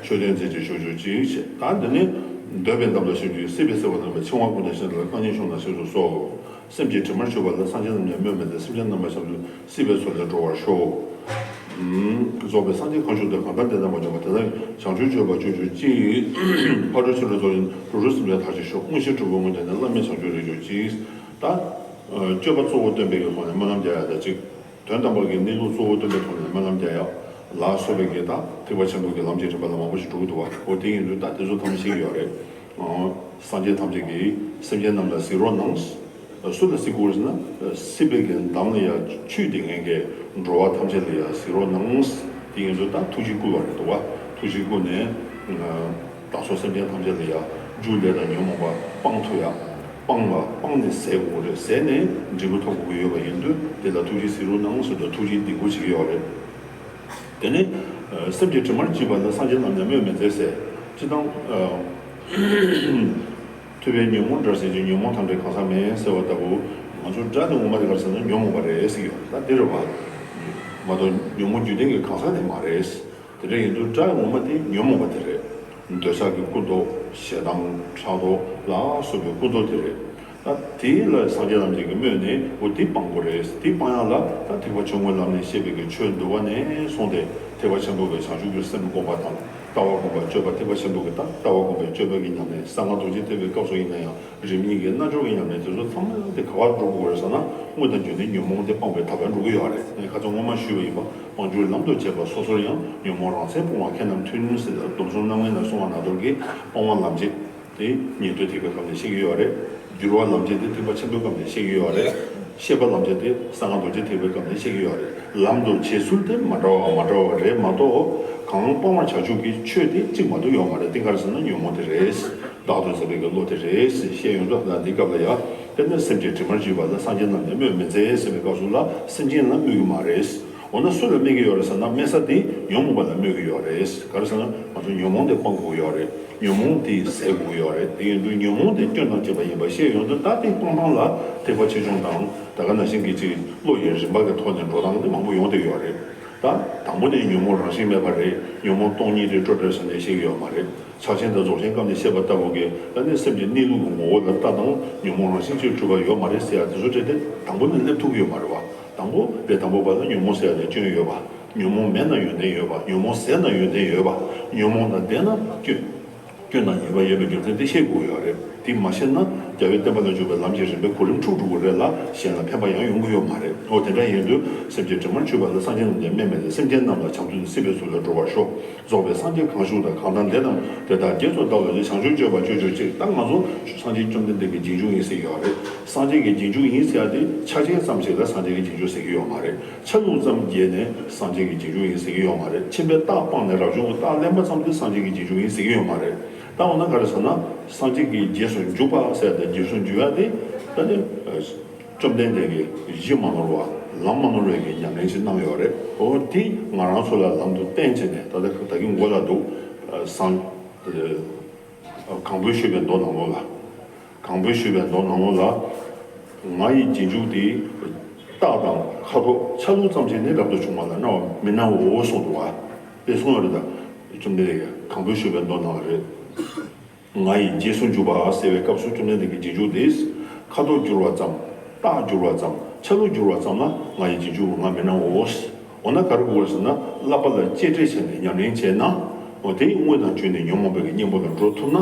མཆོད་རྟེན་རྩེ་གཅིག་ཞུ་ཅིག་བྱས། ད་འདི་ནི་འདོད་པའི་འདམ་དུ་ཞིག་རྒྱུ། སྲིད་པའི་སེལ་བ་ལ་འཆིང་བ་ཀུན་ཏུ་ཞི་ལ། རྐང་གཉིས་ཕྱུང་ན་ཞེས་སུ་གསོལ། སེམས་ཀྱི་དྲི་མར་གྱུར་པ་ལ། སངས་རྒྱས་རྣམས་ཀྱང་སྨོད་མི་མཛད། སེམས་ཅན་རྣམ་པ་བྱང་ཆུབ་སྲིད་པའི་མཚོ་ལས་སྒྲོལ་བར་ཤོག། རྫོགས་པའི་སངས་རྒྱས་མཁའ་མཆོག་འདི། གང་ལྟར་བདེ་དང་མ་བྱུང་བ། དེ་དག་བྱང་ཆུབ་སྤྱོད་པ་སྤྱོད་གྱུར་ཅིག། ཕ་རོལ་ཕྱིན་དྲུག་རྫོགས་ཤིང་། འགྲོ་དྲུག་སེམས་ཅན་ཐར་ཅིག་ཤོག། དངོས་གཞི་དྲུག་པོ་ངོས་བཟུང་ནས། བླ་མེད་བྱང་ཆུབ་རེག་གྱུར་ཅིག། ད། སྤྱོད་པ་གཙོ་བོ་སྟོན་པའི་གི་ཐོག་ནས་སྨོན་ལམ་རྒྱག་ཡ་དང་གཅིག། དོན་དམ་པ་གི་གནས་ལུགས་གཙོ་བོ་སྟོན་པའི་ཐོག་ནས་སྨོན་ལམ་རྒྱག་ཡ་ལ་སོགས་པའི་གི་ད་ཐེག་པ་ཆེན་པོའི་གི་ལམ་གྱི་རིམ་པ་ལ་མང་པོ་ཞིག་འགྲོ་གི་འདུག་བ། འོ་དེ་ཡིན་དུས་ད་དེ་ཚོ་ཐམས་ཅད་ཤེས་ཀྱི་ཡོད་རེད། སངས་རྒྱས་ཐམས་ཅད་ཀྱིས་སེམས་ཅན་རྣམས་ལ་གཟིགས་རོགས་གནང་། སུ་ལ་གཟིགས་དགོས་ཟེར་ན། སྲིད་པའི་གི་འདམ་ལ་ཡ་ཆུད་དེ་ངན་གི་འགྲོ་བ་ཐམས་ཅད་ལ་ཡ་གཟིགས་རོགས་གནང་། དེ་ཡིན་དུས་ད་ཐུགས་རྗེ་བསྐུལ་བ་རེད་འདུག་བ། ཐུགས་རྗེ་བསྐུལ་ནས། བདག་སོགས་སེམས་ཅན་ཐམས་ཅད་ལ་ཡ་རྒྱུ་ལས་དང་ཉོན་མོངས་པ་སྤང་ཐུབ་ཡ། སྤངས་པ་སྤངས་ནས་ཟད་དགོས་རེད། ཟད་ནས་འབྲས་བུ་ཐོབ་དགོས་ཡོད་པ་ཡིན་དུས་དེ་ལ་ཐུགས་རྗེས་གཟིགས་རོགས་གནང་ཟེར་དུས་ཐུགས་རྗེས་འདེགས་སྐུལ་བྱེད་ཀྱི་ཡོད་རེད། དེ་ནས་སེམས་ཀྱི་དྲི་མར་གྱུར་པ་ལ། སངས་རྒྱས་རྣམས་ཀྱང་སྨོད་མི་མཛད་ཟེར། སྤྱིར་བཏང་། ཐུབ་པས་ཉོན་མོངས་དགྲར་བྱེད་ཅིང་། ཉོན་མོངས་དང་བྲལ་གང་ཟག་མེད་ཟེར་བ་ལྟ་བུ། ང་ཚོ་དགྲ་དེ་ངོ་མ་དེ་ག་རེ་ཟེར་ན་ཉོན་མོངས་པ་རེད་ཟེར་གྱི་ཡོད་རེད། ད་དེ་རེད་བ། མ་གཏོགས་ཉོན་མོངས་རྒྱུ་ལྡན་གྱི་གང་ཟག་དེ་མ་རེད། དེ་འདྲ་ཡིན་དུས་དགྲ་ངོ་མ་དེ་ཉོན་མོངས་པ་དེ་རེད། འདོད་ཆགས་ཀྱི་ཀུན་རྟོག་ཞེ་སྡང་ཕྲག་དོག་ལ་སོགས་པའི་ཀུན་རྟོག་དེ་རེད། ད་དེ་ལ་སངས་རྒྱས་རྣམས་ཀྱིས་སྨོད་ནས་འོ་དེ་སྤང་དགོས་རེད། དེ་སྤང་ཡག་ལ་ད་ཐེག་པ་ཆུང་ངུའི་ལམ་ནས་བཤད་པའི་གི་ཆོས་འདུལ་བ་ནས་བཟུང་སྟེ་ཐེག་པ་ཆེན་པོ་གི་བྱང་ཆུབ་ཀྱི་སེམས་སྒོམ་པ་དང་། ལྟ་བ་སྒོམ་པའི་སྤྱོད་པ། ཐེག་པ་ཆེན་པོ་གི་ད་ལྟ་བ་སྒོམ་པའི་སྤྱོད་པ་གི་ཉམས་ལེན། གསང་སྔགས་རྡོ་རྗེ་ཐེག་པའི་སྐབས་སུ་ཡིན་ན་ཡང་རིམ་གཉིས་ཀྱི་རྣལ་འབྱོར་གྱི་ཉམས་ལེན་དེ་ཚོ་ཚང་མ་དེ་ག་པར་འགྲོ་དགོས་རེད་ཟེར་ན། དངོས་དང་བརྒྱུད་ནས་ཉོན་མོངས་དེ་སྤངས་པའི་ཐབས་ལ་འགྲོ་གི་ཡོད་རེད། ངས་ཁ་སང་སྔོན་མ་ཞུས་པ་ཡིན་པ། སྤང་བྱའི་ལམ་དུ་བྱེད་པ་སོ་སོར་ཡང་། ཉོན་མོངས་རང་མཚན་སྤོང་བ་མཁས་རྣམས་མཐུན་ཟེར། སྡོམ་གསུམ་རྣམ་ངེས་ནས་གསུངས་པ་ནང་ལྟར་གྱི་སྤོང་བ་ལམ་བྱེད་དེ་ཉན་ཐོས་ཐེག་པའི་སྐབས་ནས་བཤད་ཀྱི་ཡོད་རེད། བསྒྱུར་བ་ལམ་བྱེད་དེ་ཐེག་པ་ཆེན་པོའི་སྐབས་ནས་བཤད་ཀྱི་ཡོད་རེད། བཤད་པ་ལམ་བྱེད་དེ་གསང་སྔགས་རྡོ་རྗེ་ཐེག་པའི་སྐབས་ནས་བཤད་ཀྱི་ཡོད་རེད། ལམ་དུ་བྱེད་ཚུལ་དེ་མ་འདྲ་བ་མ་འདྲ་བ་རེད་མ་གཏོགས། གང་སྤང་བར་བྱ་ཕྱོགས་ཀྱི་ཆོས་དེ་གཅིག་མ་གཏོགས་ཡོད་མ་རེད། དེ་ག་རེ་ཟེར་ན་ཉོན་མོངས་དེ་རེད། བདག་ཏུ་འཛིན་པའི་གི་བློ་དེ་རེད་ཟེར་བཤད་ཡོང་དུས། ད་འདི་སྐབས་ལ་ཡང་དེ་ནི་སེམས་ཀྱི་དྲི་མར་གྱུར་པ་ལ། སངས་རྒྱས་རྣམས་ཀྱང་སྨོད་མི་མཛད་ཟེར་བའི་སྐབས་སུ་ལ་སེམས་ཅན་ལ་སྨོད་ཀྱི་མ་རེད། འོ་ན་སུ་ལ་སྨོད་ཀྱི་ཡོད་རེད་ཟེར་ན། སྨོད་ས་དེ་ཉོན་མོངས་པ་ལ་སྨོད་ཀྱི་ཡོད་རེད། ག་རེ་ཟེར་ན་ང་ཚོ་ཉོན་མོངས་དེ་སྤང་དགོས་ཡོད་རེད། ཉོན་མོངས་དེ་ཟད་དགོས་ཀྱི་ཡོད་རེད། དེ་ཡིན་དུས་ཉོན་མོངས་དེ་སྐྱོན་དང་བཅས་པ་ཡིན་པ་བཤད་ཡོང་དུས། ད་དེ་སྤང་ཐངས་ལ་ཐེག་པ་ཆེ་ཆུང་དང་། ད་ག་ནང་བཞིན་གྱི་ཅིག་བློ་ཡི་རིམ་པ་གི་ཐོག་ནས་འགྲོ་སྟངས་དེ་མང་པོ་ཡོང་བསྡད་ཡོད་རེད། ད་དང་པོ་ནས་ཉོན་མོངས་རང་བཞིན་མེད་པ་རེད། ཉོན་མོངས་སྟོང་ཉིད་རེད། སྤྲོས་བྲལ་ཟེར་ནས་བཤད་ཀྱི་ཡོད་མ་རེད། ཕྱག་ཆེན་དང་རྫོགས་ཆེན་སྐབས་ནས་བཤད་པ་ལྟ་བུ་གི་ད་ནི་སེམས་ཀྱི་གནས་ལུགས་ཀྱི་ངོ་བོ་ལ་ལྟ་དང་། ཉོན་མོངས་རང་བཞིན་གྱིས་གྲུབ་པ་ཡོད་མ་རེད་ཟེར་ཡ་དེ་ཚོ་འདྲ་དེ་དང་པོ་ནས་སླེབས་ཐུབ་ཀྱི་ཡོད་མ་རེད་བ། དང་པོ་དེ་དང་པོ་པ་ལ་ཉོན་མོངས་ཟེར་ཡ་ལ་སྐྱོན་ཡོད་པ། ཉོན་མོངས་མེད་ན་ཡོན་ཏན་ཡོད་པ། ཉོན་མོངས་ཟད་ན་ཡོན་ཏན་ཡོད་པ། ཉོན་མོངས་དང་ལྡན་ན་སྐྱོན། སྐྱོན་དང་ཉེས་པ་ཡོད་པའི་རྒྱུ་མཚན་དེ་ཤེས་དགོས་ཡོད་རེད། དེ་མ་ཤེས་ན་ རྒྱལ་བའི་བསྟན་པ་ལ་འཇུག་པའི་ལམ་གྱི་རིམ་པའི་གོ་རིམ་འཁྲུག་འགྲོ་གི་རེད་ལ། གཞན་ལ་ཕན་པ་ཡང་ཡོང་གི་ཡོད་མ་རེད། འོ་དེ་འདྲ་ཡིན་དུས་སེམས་ཅན་དྲི་མར་ཆུད་པ་ལ། སངས་རྒྱས་རྣམས་ཀྱང་སྨྲས་མི་འདི། སེམས་ཅན་རྣམས་ལ་བྱང་ཆུབ་ཏུ་སྲིད་པའི་ཚུལ་ལ་འགྲོ་བར་ཤོག། རྫོགས་པའི་སངས་རྒྱས་གང་བཞུགས་དང་། གང་དང་འདི་རྣམས་དེ་དག་རྗེས་སུ་བདག་སློབ་ཅིང་། བྱང་ཆུབ་སྤྱོད་པ་སྤྱོད་གྱུར་ཅིག། ད་ང་ཚོ་སངས་རྒྱས་བཅོམ་ལྡན་འདས་ཀྱི་རྗེས་འཇུག་ཡིན་ཟེར་གྱི་ཡོད་རེད། སངས་རྒྱས་ཀྱི་རྗེས་འཇུག་ཡིན་ཟེར་ཡ་དེ་ཆ་ཅན་ཙམ་ཞིག་ལ་སངས་རྒྱས་ཀྱི་རྗེས་འཇུག་ཟེར་གྱི་ཡོད་མ་རེད། ཆ་ལུགས་ཙམ་བརྗེས་ནས་སངས་རྒྱས་ཀྱི་རྗེས་འཇུག་ཡིན་ཟེར་གྱི་ཡོད་མ་རེད། ཁྱིམ་པའི་རྟགས་སྤངས་ནས་རབ་བྱུང་གི་རྟགས་ལེན་པ་ཙམ་དེ་སངས་རྒྱས་ཀྱི་རྗེས་འཇུག་ཡིན་ཟེར་གྱི་ཡོད་མ་རེད། ད་འོ་ན་ག་རེ་ཟེར་ན། སངས་རྒྱས་ཀྱི་རྗེས་སུ་འཇུག་པ་ཟེར་ཏེ། རྗེས་སུ་འཇུག་ཡ་དེ་ད་ནི་བཅོམ་ལྡན་འདས་ཀྱིས་གཞི་མ་ནོར་བ་ལམ་མ་ནོར་བའི་གི་ཉམས་ལེན་ཞིག་གནང་ཡོད་རེད། འོ་དེ་ང་རང་ཚོ་ལ་ལམ་དུ་བསྟན་བྱས་ནས། ད་ལྟ་ད་གིན་མགོ་ལ་འདུག། སངས་གང་པོས་ཞུས་པའི་མདོ་ནང་ལོགས་ལ། གང་པོས་ཞུས་པའི་མདོ་ནང་ལོགས་ལ། ང་ཡི་རྗེས་འཇུག་དེ་རྟགས་དང་ཁ་དོག་ཆ་ལུགས་ཙམ་ཞིག་ནི་རབ་ཏུ་བྱུང་བ་ལ་སྨྲ་བར་མི་སྣང་ངོ་གསུངས་འདུག་བ། དེ་གསུངས་ཡོད་རེད། ད་བཅོམ་ལྡན་འདས་ཀྱིས་གང་པོས་ཞུས་པའི་མདོ་ནང་ལ་རེད། ང་ཡི་རྗེས་སུ་འཇུག་པ་ཟེར་བའི་སྐབས་སུ་བཅོམ་ལྡན་འདས་ཀྱི་རྗེས་འཇུག་དེ་ཁ་དོག་འགྱུར་བ་ཙམ། རྟགས་འགྱུར་བ་ཙམ། ཆ་ལུགས་འགྱུར་བ་ཙམ་ལ་ང་ཡི་རྗེས་འཇུག་ང་མི་སྣང་ངོ་། འོ་ན་ག་རེ་དགོས་རེད་ཟེར་ན། བསླབ་པ་ལ་གཅེས་སྤྲས་བྱས་ནས་ཉམས་ལེན་བྱས་ན། འོ་དེ་དངོས་དང་བརྒྱུད་ནས་ཉོན་མོངས་པའི་གི་གཉེན་པོ་ལ་འགྲོ་ཐུབ་ན།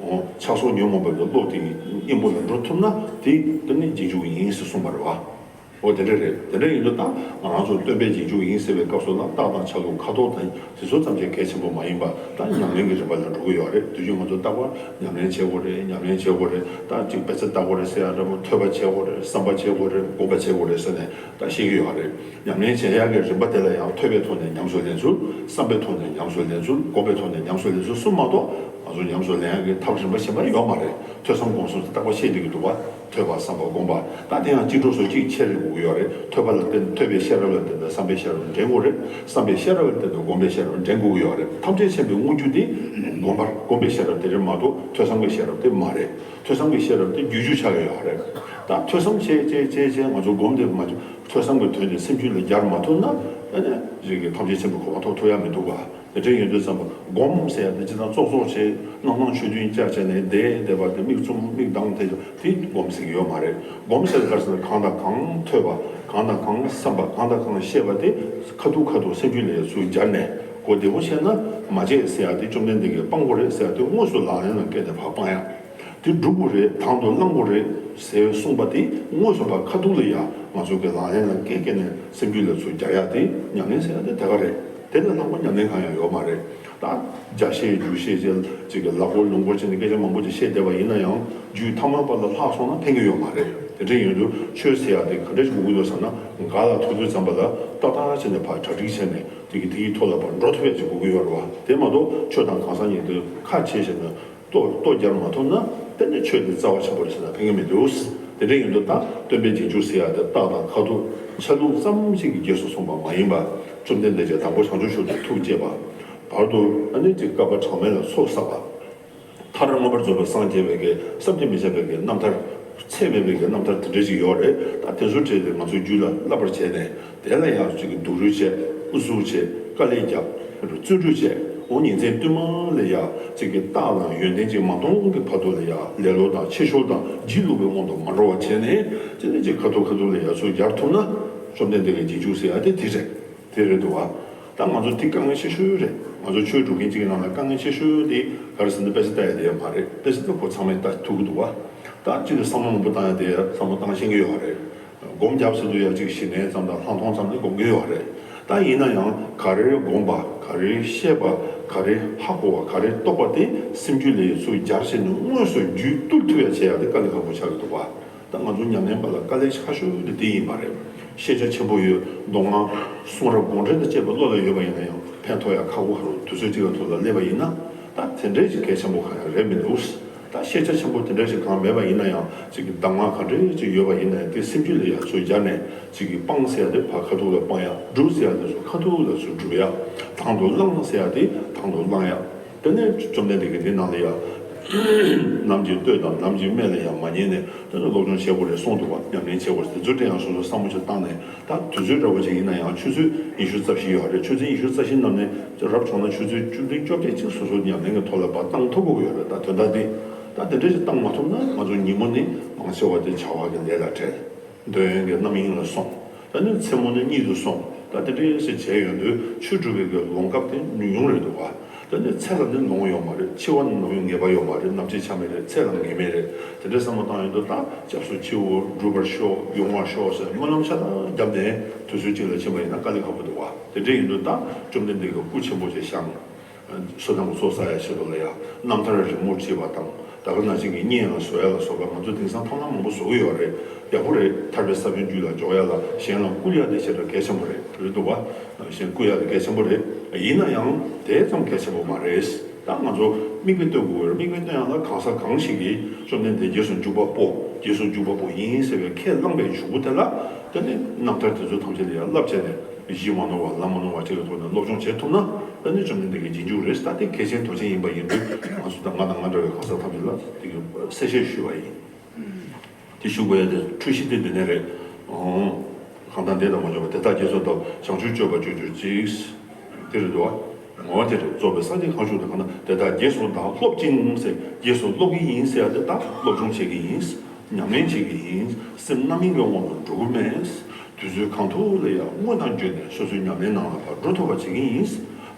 འོ་ཆགས་སོགས་ཉོན་མོངས་པའི་གི་བློ་དེ་གཉེན་པོ་ལ་འགྲོ་ཐུབ་ན། དེ་དེ་ནི་རྗེས་འཇུག་ཡིན་ཟེར་གསུངས་པ་རེད་བ། འོ་དེ་འདྲ་རེད། དེ་འདྲ་ཡིན་དུས་ད་ང་རང་ཚོ་སྟོན་པའི་རྗེས་འཇུག་ཡིན་ཟེར་བའི་སྐབས་སུ་ལ། རྟགས་དང་ཆ་ལུགས་ཁ་དོག་དང་དེ་ཚོ་ཙམ་གྱིས་གལ་ཆེན་པོ་མ་ཡིན་པ། ད་ཉམས་ལེན་གྱི་རིམ་པ་ལ་འགྲོ་གི་ཡོད་རེད། དུས་རྒྱུན་ང་ཚོ་རྟག་པར་ཉམས་ལེན་བྱེད་དགོས་རེད། ཉམས་ལེན་བྱེད་དགོས་རེད། ད་ཅིག་དཔེ་ཆ་ལྟ་དགོས་རེད་ཟེར་ཡ་འདྲ་པོ། ཐོས་པ་བྱེད་དགོས་རེད། བསམ་པ་བྱེད་དགོས་རེད། སྒོམ་པ་བྱེད་དགོས་རེད་ཟེར་ནས་ད་བཤད་ཀྱི་ཡོད་རེད། ཉམས་ལེན་བྱེད་ཡག་གི་རིམ་པ་དེ་ལ་ཡང་ཐོས་པའི་ཐོག་ནས་ཉམས་སུ་ལེན་ཚུལ། བསམ་པའི་ཐོག་ནས་ཉམས་སུ་ལེན་ཚུལ། སྒོམ་པའི་ཐོག་ནས་ཉམས་སུ་ལེན་ཚུལ་གསུམ་མ་གཏོགས་ང་ཚོ་ཉམས་སུ་ལེན་ཡག་གི་ཐབས་རིམ་པ་གཞན་པ་ཡོད་མ་རེད། ཐོས་བསམ་སྒོམ་གསུམ་དེ་རྟག་པར་བཤད་བསྡད་ཀྱི་འདུག་བ། ཐོས་པ། བསམ་པ། སྒོམ་པ། ད་དེ་ཡང་གཅིག་གྲོགས་སུ་གཅིག་ཆེར་དགོས་ཀྱི་ཡོད་རེད། ཐོས་པ་ལ་བརྟེན། ཐོས་པའི་ཤེས་རབ་ལ་བརྟེན་ཏེ་བསམ་པའི་ཤེས་རབ་འདྲེན་དགོས་རེད། བསམ་པའི་ཤེས་རབ་ལ་བརྟེན་ཏེ་སྒོམ་པའི་ཤེས་རབ་འདྲེན་དགོས་ཀྱི་ཡོད་རེད། ཐམས་ཅད་མཁྱེན་པའི་དངོས་རྒྱུ་དེ་སྒོམ་པ། སྒོམ་པའི་ཤེས་རབ་དེ་རེད་མ་གཏོགས་ཐོས་བསམ་གྱི་ཤེས་རབ་དེ་མ་རེད། ཐོས་བསམ་གྱི་ཤེས་རབ་དེ་རྒྱུད་རྒྱུ་ཆགས་ཀྱི་ཡོད་རེད། ད་ཐོས་བསམ་བྱས་བྱས་བྱས་བྱས་ང་ཚོ་སྒོམ་དེ་མ་ཐོས་བསམ་གྱི་དོན་དེ་སེམས་རྒྱུད་ལ་སྦྱར་མ་ཐུབ་ན། ཨ་ནི་རིགས་ཀྱི་ཐམས་ཅད་མཁྱེན་པའི་གོ་འཕང་ཐོབ་ཐུབ་ཡ་མི་འདུག་ག། དེ་འདྲ་ཡིན་དུས་ཙམ་པ་སྒོམ་ཟེར་ཡ་དེ་ཅི་ལྟར་ཙོག་ཙོག་བྱས། སྣང་སྣང་ཆོས་བདུན་བཅའ་བྱས་ནས་བསྡད་བསྡད་པ་དེ། མིག་བཙུམ་མིག་གདངས་དེ་དེ་སྒོམ་ཟེར་གྱི་ཡོད་མ་རེད། སྒོམ་ཟེར་ག་རེ་ཟེར་ན། གང་དང་གང་ཐོས་པ། གང་དང་གང་བསམ་པ། གང་དང་གང་ཤེས་པ་དེ་ཁ་ཐུག་ཁ་ཐུག་སེམས་རྒྱུད་ལ་ཡ་ཚུར་སྦྱར་ནས། གོ་བདེ་པོ་བྱས་ན། མ་བྱས་ཟེར་ཡ་དེ། བཅོམ་ལྡན་འདས་ཀྱིས་སྤང་དགོས་རེད་ཟེར་ཡ་དེ་དངོས་སུ་ལག་ལེན་ལ་བཀལ་ནས་ཕར་སྤང་ཡ། དེ་སྒྲུབ་དགོས་རེད། དང་དུ་བླང་དགོས་རེད་ཟེར་གསུངས་པ་དེ་དངོས་སུ་ཕར་ཁ་ཐུག་ལ་ཡ་ང་ཚོ་གི་ལག་ལེན་ལ་བཀལ་བཀལ་ནས་སེམས་རྒྱུད་ལ་ཚུར་སྦྱར་ཡ་དེ་ཉམས་ལེན་ཟེར་ཡ་དེ་དེ་ག་རེད། དེ་ལས་ལྷག་པ་ཉམས་ལེན་གང་ཡང་ཡོད་མ་རེད། ད་རྒྱ་བཤད་རྒྱུད་བཤད་ཅེས་ཅིག་གི་ལ་སྐོར་ལུང་སྐོར་བྱས་ནས་སྐད་ཆ་མང་པོ་ཅིག་བཤད་བསྡད་པ་ཡིན་ན་ཡང་། རྒྱུད་ཐ་མལ་པ་ལ་ལྷག་སོང་ན་ཕན་གྱི་ཡོད་མ་རེད། དེ་འདྲ་ཡིན་དུས་ཆོས་ཟེར་ཡ་དེ་ག་འདྲ་ཞིག་དགོས་ཀྱི་འདུག་ཟེར་ན། ག་ལ་ཐུག་དུས་ཙམ་པ་ལ་ཏག་ཏག་བྱས་ནས་ཕར་གྲ་སྒྲིག་བྱས་ནས། དེ་གི་དེ་གི་ཐོག་ལ་ཕར་འགྲོ་ཐུབ་ཡ་ཅིག་དགོས་ཀྱི་ཡོད་རེད་བ། དེ་མ་གཏོགས་ཆོས་དང་གང་ཟག་གཉིས་དེ་ཁ་ཕྱེ་བྱས་ནས། ལྟོ་ལྟོ་རྒྱག་མ་ཐུབ་ན་དེ་ནི་ཆོས་དེ་རྩ་བ་ཆེན་པོ་རེད་ཟེར་ན་ཕན་གྱི་མི་འདུག། དེ་འདྲ་ཡིན་དུས་ད་སྟོན་པའི་རྗེས་འཇུག་ཟེར་ཡ་དེ་རྟགས་དང་ཁ་ཐུག་ཆ་ལུགས་ཙམ་ཞིག་གི་རྗེས་སུ་སོང་བ་མ་ཡིན་པ། བཅོམ་ལྡན་འདས་ཀྱིས་དང་པོ་བྱང་ཆུབ་མཆོག་ཏུ་ཐུགས་བསྐྱེད་པ། བར་དུ་ཨ་ནི་ཅིག་བསྐལ་པ་གྲངས་མེད་ལ་ཚོགས་བསགས་པ། མཐར་མངོན་པར་རྫོགས་པར་སངས་རྒྱས་པའི་གི་བསམ་གྱིས་མི་ཁྱབ་པའི་གི་རྣམ་ཐར། ཚད་མེད་པའི་གི་རྣམ་ཐར་དེ་འདྲ་ཞིག་ཡོད་རེད། ད་དེ་ཚོ་བྲིས་ཏེ་ང་ཚོའི་རྒྱུད་ལ་བསླབ་པར་བྱས་ནས། དེ་ལ་ཡང་ཅིག་གི་སྡུག་རུས་བྱས། ཨུ་ཚུགས་བྱས། དཀའ་ལས་བརྒྱབ། བརྩོན་འགྲུས་བྱས། འོ་ཉིན་མཚན་བསྟུད་མར་ལ་ཡ་ཅིག་གི་རྟགས་དང་ཡོན་ཏན་ཅིག་མ་མཐོང་གི་བར་དུ་ལ་ཡ་ལེ་ལོ་དང་ཕྱི་བཤོལ་དང་སྒྱིད་ལུག་པའི་དབང་དུ་མ་འགྲོ་བ་བྱས་ནས། དེ་ནས་ཅིག་ཁ་ཐུག་ཁ་ཐུག་ལ་ཡ་ཚུར་སྦྱར་ཐུབ་ན། བཅོམ་ལྡན་འདས་ཀྱི་རྗེས་འཇུག་ཟེར་ཡ་དེ་དེ་རེད། དེ་རེད་འདུག་བ། ད་ང་ཚོ་དེ་དཀའ་ངལ་ཆེ་ཤོས་རེད། ང་ཚོ་ཆོས་སྒྲུབ་མཁན་གཅིག་གི་ནང་ལ་དཀའ་ངལ་ཆེ་ཤོས་དེ་ག་རེ་ཟེར་ན། དཔེ་ཆ་ལྟ་ཡ་དེ་ཡང་མ་རེད། དཔེ་ཆ་ལྟ་ཁོ་ཚང་མས་ལྟ་ཐུབ་ཀྱི་འདུག་བ། ད་ཅི་ནས་བསམ་བློ་མང་པོ་བཏང་ཡ་དེ་ཡང་བསམ་བློ་བཏང་ཤེས་ཀྱི་ཡོད་རེད། སྒོམ་རྒྱབ་ཟེར་དུས་ཡ་གཅིག་གཞི་ནས་ཙམ་དང་ལྷག་མཐོང་ཙམ་ནས་སྒོམ་གྱི་ཡོད་རེད། ད་ཡིན་ན་ཡང་ག་རེ་སྒོམ་པ། ག་རེ་བཤད་པ། ག་རེ་ཧ་གོ་བ། ག་རེ་རྟོགས་པ་དེ་སེམས་རྒྱུད་ལ་ཡ་ཚུར་སྦྱར་བྱས་ནས་དངོས་སུ་རྒྱུད་བཏུལ་ཐུབ་ཡ་བྱེད་ཡ་དེ་དཀའ་ལས་ཁག་པོ་ཆགས་ཀྱི་འདུག་བ། ད་ང་ཚོ་ཉམས་ལེན་པ་ལ་དཀའ་ལས་ཁག་ཤོས་དེ་དེ་ཡིན་པ་རེད། ཤེས་བྱ་ཆེན་པོ་ཡོད། མདོ་སྔགས་གསུང་རབ་དགོངས་འགྲེལ་དང་བཅས་པ་བློ་ལ་ཡོད་པ་ཡིན་ན་ཡང་ཕན་ཐོགས་ཡ་ཁག་པོ། ཧ་རུ་དུས་ཚོད་གཅིག་ལ་ཐུག་ལ་སླེབས་པ་ཡིན་ན། ད་དེ་འདྲའི་ཅིག་གལ་ཆེན་པོ་གང་ཡང་རེད་མི་འདུག། ད་ཤེས་བྱ་ཆེན་པོ་དེ་འདྲ་ཞིག་གང་མེད་པ་ཡིན་ན་ཡང་། ཅིག་གི་གདམས་ངག་ག་འདྲའི་ཅིག་ཡོད་པ་ཡིན་ན་ཡང་། དེ་སེམས་རྒྱུད་ལ་ཡ་ཚུར་སྦྱར་ནས། ཅིག་གི་སྤང་ཟེར་ཡ་དེ་ཕར་ཁ་ཐུག་ལ་སྤང་ཡ། སྒྲུབ་ཟེར་ཡ་དེ་ཚུར་ཁ་ཐུག་ལ་ཚུར་སྒྲུབ་ཡ། དང་དུ་བླང་ཟེར་ཡ་དེ་དང་དུ་བླང་ཡ། དེ་ནས་བཅོམ་ལྡན་འདས་ཀྱིས་འདི་ནང་ལ་ཡ། ནམ་གྱི་སྟོད་དང་ནམ་གྱི་སྨད་ལ་ཡང་མ་ཉལ་ནས། དེ་ནས་སློབ་སྦྱོང་བྱེད་དགོས་རེད་གསུངས་འདུག་བ། ཉམས་ལེན་བྱེད་དགོས་རེད། དེ་ཚོ་དེ་ཡང་སོ་སོ་བསམ་བློ་ཅིག་བཏང་ནས། ད་དུས་ཚོད་འདྲ་བོ་ཅིག་ཡིན་ན་ཡང་ཆུ་ཚོད་ཉི་ཤུ་རྩ་བཞི་ཡོད་རེད། ཆུ་ཚོད་ཉི་ཤུ་རྩ་བཞི་ནང་ནས་རབ་བྱུང་ན་ཆུ་ཚོད་བཅུ་བདུན་བཅོ་བརྒྱད་ཅིག་སོ་སོ་ཉམས་ལེན་གྱི་ཐོག་ལ་ཕར་བཏང་ཐུབ་དགོས་ཀྱི་ཡོད་རེད། ད་དོན་དག་འདི། ད་དེ་འདྲ་ཞིག་བཏང་མ་ཐུབ་ན། ང་ཚོ་ཉིན་མོ་ནི་མང་ཆེ་བ་དེ་བྱ་བ་གི་ལས་ལ་བྲེལ། འདོད་ཡོན་གྱི་རྣམ་གཡེང་ལ་སོང་། ད་ནི་མཚན་མོ་ནི་གཉིད་དུ་སོང་། ད་དེ་འདྲ་ཞིག་བྱས་ཡོང་དུས་ཆོས་སྒྲུབ་པའི་གི་ལོང་སྐབས་དེ་ཉུང་ཉུང་རེད་འདུག་བ། དེ་ནས་ཚེ་ལ་ནི་ལོང་ཡོད་མ་རེད། འཆི་བ་ནི་ལོང་ཡོང་ངེས་པ་ཡོད་མ་རེད། ནམ་འཆི་ཆ་མེད་རེད། ཚེ་ལ་ངེས་མེད་རེད། དེ་འདྲའི་བསམ་བློ་བཏང་ཡོང་དུས་ད་སྐྱབས་སུ་མཆིའོ། འགྲུབ་པར་ཤོག་ཡོང་བར་ཤོག་ཟེར་སྨོན་ལམ་ཤ་སྟག་བརྒྱབ་ནས་དུས་ཚོད་གཅིག་ལ་ཕྱིན་པ་ཡིན་ན་དཀའ་ལས་ཁག་པོ་འདུག་བ། དེ་འདྲ་ཡིན་དུས་ད་བཅོམ་ལྡན་འདས་ཀྱི་སྐུ་ཆེན་པོ་ཞིག་བཞེངས། བསོད་ནམས་ཀྱི་ཚོགས་བསགས་ཡ་ཆེད་དུ་ལ་ཡ་རྣམ་ཐར་རི་མོ་བྲིས་པ་དང་། ད་ག་ནང་བཞིན་གྱི་བརྙན་ལ་བཟོ་ཡ་ལ་སོགས་པ་ང་ཚོ་དེང་སང་ཐབས་ལམ་མང་པོ་བཟོ་གི་ཡོད་རེད། ཡག་པོ་རེད། ཐར་པའི་ས་བོན་རྒྱུད་ལ་འཇོག་ཡ་ལ་གཞན་ལ་བསྐུར་ཡ་དེ་ཞེ་དྲག་གལ་ཆེན་པོ་རེད། རེད་འདུག་བ། གཞན་བསྐུར་ཡ་དེ་གལ་ཆེན་པོ་རེད། ཡིན་ན་ཡང་དེ་ཙམ་གལ་ཆེན་པོ་མ་རེད། ད་ང་ཚོ་མིག་དཔེ་སྟོན་དགོས་རེད། མིག་དཔེ་སྟོན་ཡ་ལ་གང་ཟག་གང་ཞིག་གིས་བཅོམ་ལྡན་འདས་རྗེས་སུ་འཇུག་པ་པོ། རྗེས་སུ་འཇུག་པ་པོ་ཡིན་ཟེར་བའི་ཁས་བླངས་པའི་གཞུག་གུ་དེ་ལ། དེ་ནི་རྣམ་ཐར་དེ་ཚོ་ཐམས་ཅད་ལ་ཡང་བསླབ་བྱས་ནས་གཞི་མ་ནོར་བ་ལམ་མ་ནོར་བ་ཅིག་གི་ཐོག་ནས་སློབ་སྦྱོང་བྱེད་ཐུབ་ན། ད་ནི་བཅོམ་ལྡན་འདས་ཀྱི་རྗེས་འཇུག་རེད། ད་དེ་གལ་ཆེན་དོན་ཆེན་ཡིན་པ་ཡིན་དུས་ང་ཚོ་དང་ང་དང་ང་འདྲ་བའི་གང་ཟག་ཐམས་ཅད་ལ་དེ་གི་གསལ་བཤད་ཞུས་པ་ཡིན། དེ་ཞུ་དགོས་ཡ་དེ་འཁྲུལ་གཞི་དེ་འདི་ནས་རེད། ཨོ། གང་དང་འདི་དང་མ་འཇོག་པ་དེ་དག་རྗེས་སུ་བདག་བྱང་ཆུབ་སྤྱོད་པ་སྤྱོད་གྱུར་ཅིག་དེ་རེད་འདུག་བ། ངོ་བོ་དེ་རེད། རྫོགས་པའི་སངས་རྒྱས་གང་བཞུགས་དེ་གང་དང་དེ་དག་རྗེས་སུ་བདག་སློབ་ཅིང་ཟེར། རྗེས་སུ་སློབ་ཀྱི་ཡིན་ཟེར་ཡ་དེ་དག་སློབ་སྦྱོང་བྱེད་ཀྱི་ཡིན། ཉམས་ལེན་བྱེད་ཀྱི་ཡིན། སེམས་རྣམ་གཡེང་གི་དབང་དུ་འགྲོ་གི་མེད། དུས་ཚོད་གང་ཐུབ་ལ་ཡང་སྔོན་དང་བརྒྱུད་ནས་སོ་སོའི་ཉམས་ལེན་ནང་ལ་ཕར་འགྲོ་ཐུབ་པ་བྱེད་ཀྱི་ཡིན།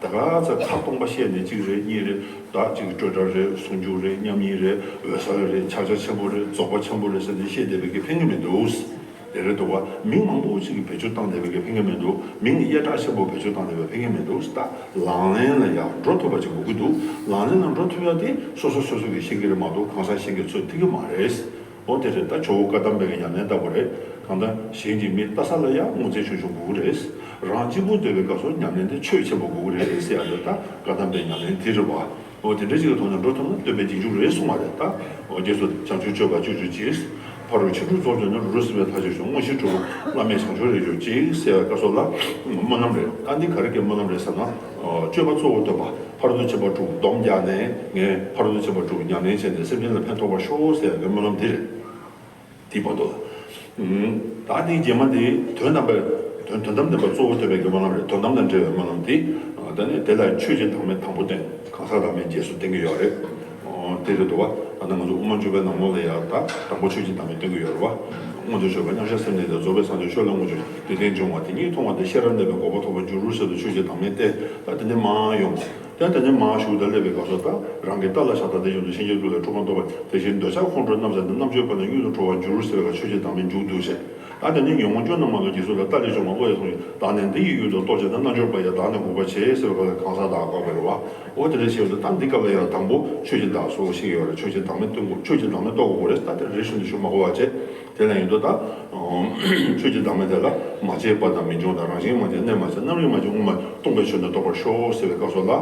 ད་ག་ཚ་ཁ་སྟོང་པ་བཤད་ནས་གཅིག་རེད་གཉིས་རེད། ད་གཅིག་སྤྲོས་བྲལ་རེད། ཟུང་འཇུག་རེད། མཉམ་ཉིད་རེད། འོད་གསལ་རེད། ཕྱག་རྒྱ་ཆེན་པོ་རེད། རྫོགས་པ་ཆེན་པོ་རེད་ཟེར་ནས་བཤད་བསྡད་པའི་གི་ཕན་གི་མི་འདུག་དེ་རེད་འདུག་བ། མིང་མང་པོ་ཅིག་གི་བེད་སྤྱོད་བཏང་བསྡད་པའི་གི་ཕན་གི་མི་འདུག་མིང་ཡ་གྲགས་ཆེན་པོ་བེད་སྤྱོད་བཏང་བསྡད་པའི་ཕན་གི་མི་འདུག་ད་ལག་ལེན་ལ་ཡང་འགྲོ་ཐུབ་པ་ཅིག་དགོས་ཀྱི་འདུག་ལག་ལེན་ལ་འགྲོ་ཐུབ་ཡ་དེ་སོ་སོ་སོ་སོ་གིས་ཤེས་ཀྱི་རེད་མ་གཏོགས་གང་ཟག་གཞན་གྱིས་ཚོད་ཐིག་གི་མ་རེད། འོ་དེ་རེད། ད་ཇོ་བོ་བཀའ་གདམས་པའི་གི་ཉམས་ལེན་ལྟ་བུ་རེད། གང་ལྟར་གཞན་གྱིས་མི་ལྟ་ས་ལ་ཡང་དངོས་རྫས་ཆུང་ཆུང་དགོས་ཀྱི་རེད། རང་གཅིག་པུ་སྡོད་པའི་སྐབས་སུ་ཉམས་ལེན་དེ་ཆོས་ཆེན་པོ་དགོས་ཀྱི་རེད་ཟེར་ཡ་འདི་ད་བཀའ་གདམས་པའི་ཉམས་ལེན་དེ་རེད་བ། འོ་དེ་འདྲ་ཅིག་གི་ཐོག་ནས་འགྲོ་ཐུབ་ན་སྟོན་པའི་རྗེས་འཇུག་རེད་གསུངས་པ་རེད་ད། འོ་རྗེས་སུ་བྱང་ཆུབ་སྤྱོད་པ་སྤྱོད་གྱུར་ཅིག་ཕ་རོལ་ཕྱིན་དྲུག་རྫོགས་བྱུང་ན། རབ་ཏུ་སྲིད་པའི་མཐར་ཕྱིན་ཤོག་དངོས་གཞི་གྲུབ་པ་བླ་མེད་བྱང་ཆུབ་རེག་གྱུར་ཅིག་ཟེར་བའི་སྐབས་སུ་ལ་སྨོན་ལམ་རེད། ད་འདི་ག་རེ་གི་སྨོན་ལམ་རེད་ཟེར་ན། སྤྱོད་པ་གཙོ་བོ་འདོད་པ། ཕ་རོལ་ཏུ་ཕྱིན་པ་དྲུག་སྡོམ་རྒྱག་ནས། ངས་ཕ་རོལ་ཏུ་ཕྱིན་པ་དྲུག་ཉམས་ལེན་བྱས་ནས་སེམས་ཅན་ལ་ཕན་ཐོགས་པར་ཤོག་ཟེར་བའི་སྨོན་ལམ་འདི་རེད། དེའི་བར་དུ་ལ། ད་དེའི་རྗེས་མ་དེ་དོན་དམ་པའི་དོན་དོན་དམ་བདེན་པ་གཙོ་བོ་ཐོབ་པའི་གི་སྨོན་ལམ་རེད། དོན་དམ་དང་འབྲེལ་བའི་སྨོན་ལམ་དེ། ད་ནི་དེ་ལ་ཆོས་ཀྱི་བདག་མེད་དང་པོ་བསྟན། གང་ཟག་བདག་མེད་རྗེས་སུ་བསྟན་གྱི་ཡོད་རེད། དེ་རེད་འདུག་བ། ད་ནི་ང་ཚོ་དབུ་མ་འཇུག་པའི་ནང་ལོགས་ལ་ཡང་ད་དང་པོ་ཆོས་ཀྱི་བདག་མེད་སྟོན་གྱི་ཡོད་རེད་བ། མངོན་དུ་བྱས་པ་མཉམ་གཞག་སེམས་གནས་ཏེ། རྫོགས་པའི་སངས་རྒྱས་ཆོས་ལ་མངོན་འཇུག་དེ་ལྟར་འབྱུང་བ་དེ་ཉིད་མཐོང་བ་སྟེ། ཤེས་རབ་གནས་པས་འགོག་པ་ཐོབ་པ་འགྱུར་ཟེར་དུས་ཆོས་ཀྱི་བདག་མེད་བསྟན། ད་དེ་ནས་མར་ཡོང་། ད་དེ་ནས་མར་ཞུགས་ཏེ་སླེབས་པའི་སྐབས་སུ། ད་རང་གི་ལྟ་ལ་བཞག་ལྟ་དེ་བཞིན་དུ། ཕྱིན་ཆད་ལུས་ལ་འཁྲུལ་པ་མ་གཏོགས་པ། དེ་བཞིན་འདོད་ཆགས་ཁོང་ཁྲོ་རྣམས་བསལ་ཏེ། རྣམ་དཔྱོད་པ་ནི་གཡུལ་དུ་འགྲོ་བར་འགྱུར་ཟེར་བ་ལ་ཆོས་ཀྱི་བདག་མེད་མཇུག་བསྡུ་བྱས། ད་དེ་ནས་ཉོན་མོངས་སྐྱོན་རྣམས་མ་ལུས་ཀྱི་ཚུལ་ལ། ལྟ་ལས་བྱུང་བ་བློ་ཡིས་བཟུང་ཞིང་། བདག་ནི་འདི་ཡི་ཡུལ་དུ་རྟོག་བྱས་ཏེ། རྣལ་འབྱོར་པ་ཡིས་བདག་ནི་འགོག་པར་བྱེད་ཟེར་བ་ལ་གང་ཟག་བདག་འགོག་པ་རེད་བ། འོ་དེ་འདྲ་བྱས་ཡོད་དུས་ད་འདི་སྐབས་ལ་ཡང་དང་པོ་ཆོས་ཀྱི་བདག་སོགས་ཤིག་ཡོད་རེད། ཆོས་ཀྱི་བདག་མེད་སྟོན་དགོས། ཆོས་ཀྱི་བདག་མེད་རྟོགས་དགོས་རེད། ད་དེ་རེ་རེ་བཞིན་དུ་ཞུ་མ་དགོས་པ་བྱས། དེ་ལ་ཡིན་དུས་ད། ཆོས་ཀྱི་བདག་མེད་དེ་ལ། མ་སྐྱེས་པ་དང་མི་འབྱུང་དང་། རང་བཞིན་མ་སྐྱེས་གནས་མ་སྐྱེས། རྣམ་རིག་མ་སྐྱེས་དངོས་མ་སྟོང་པའི་ཆོས་ནི་རྟོགས་པར་ཤོག་ཟེར་བའི་སྐབས་སུ་ལ།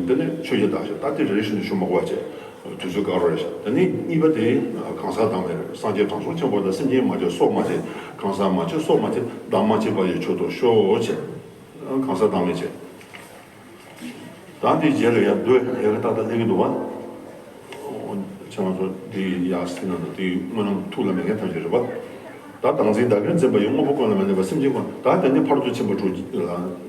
དེ་ནི་ཆོས་ཀྱི་བདག་ཞེས། ད་དེ་རེ་རེ་བཞིན་དུ་ཞུ་མ་དགོས་པ་བྱས། དུས་ཚོད་བཀག་རོགས་རེད་ཤག་དེ་ནི་གཉིས་པ་དེ། གང་ཟག་བདག་མེད་རེད། སངས་རྒྱས་དྲང་སྲོང་ཆེན་པོ་དང་། སེམས་ཅན་མ་སྐྱེས་སྲོག་མ་སྐྱེས། གང་ཟག་མ་སྐྱེས་སྲོག་མ་སྐྱེས། བདག་མ་སྐྱེས་པ་ཡི་ཆོས་རྟོགས་ཤོག་བྱས། གང་ཟག་བདག་མེད་བྱས། ད་འདིའི་རྗེས་ལ་ཡང་མདོ་ཡག་གི་ཏག་ཏག་སླེབས་ཀྱི་འདུག་བ། ཁྱེད་རང་ཚོ་འདི་ཡག་སྲིད་ན་འདུག་དེའི་སྨོན་ལམ་ཐུགས་ལ་མེད་མཁན་ཐམས་ཅད་རེད་བ། ད་བདག་འཛིན་བདག་གིར་འཛིན་པ་ཡི། དངོས་པོ་ཀུན་ལ་མི་གནས་པ་སེམས་ཅན་ཀུན། ད་དེ་ནི་ཕ་རོལ་ཏུ་ཕྱིན་པ་དྲུག་ལ་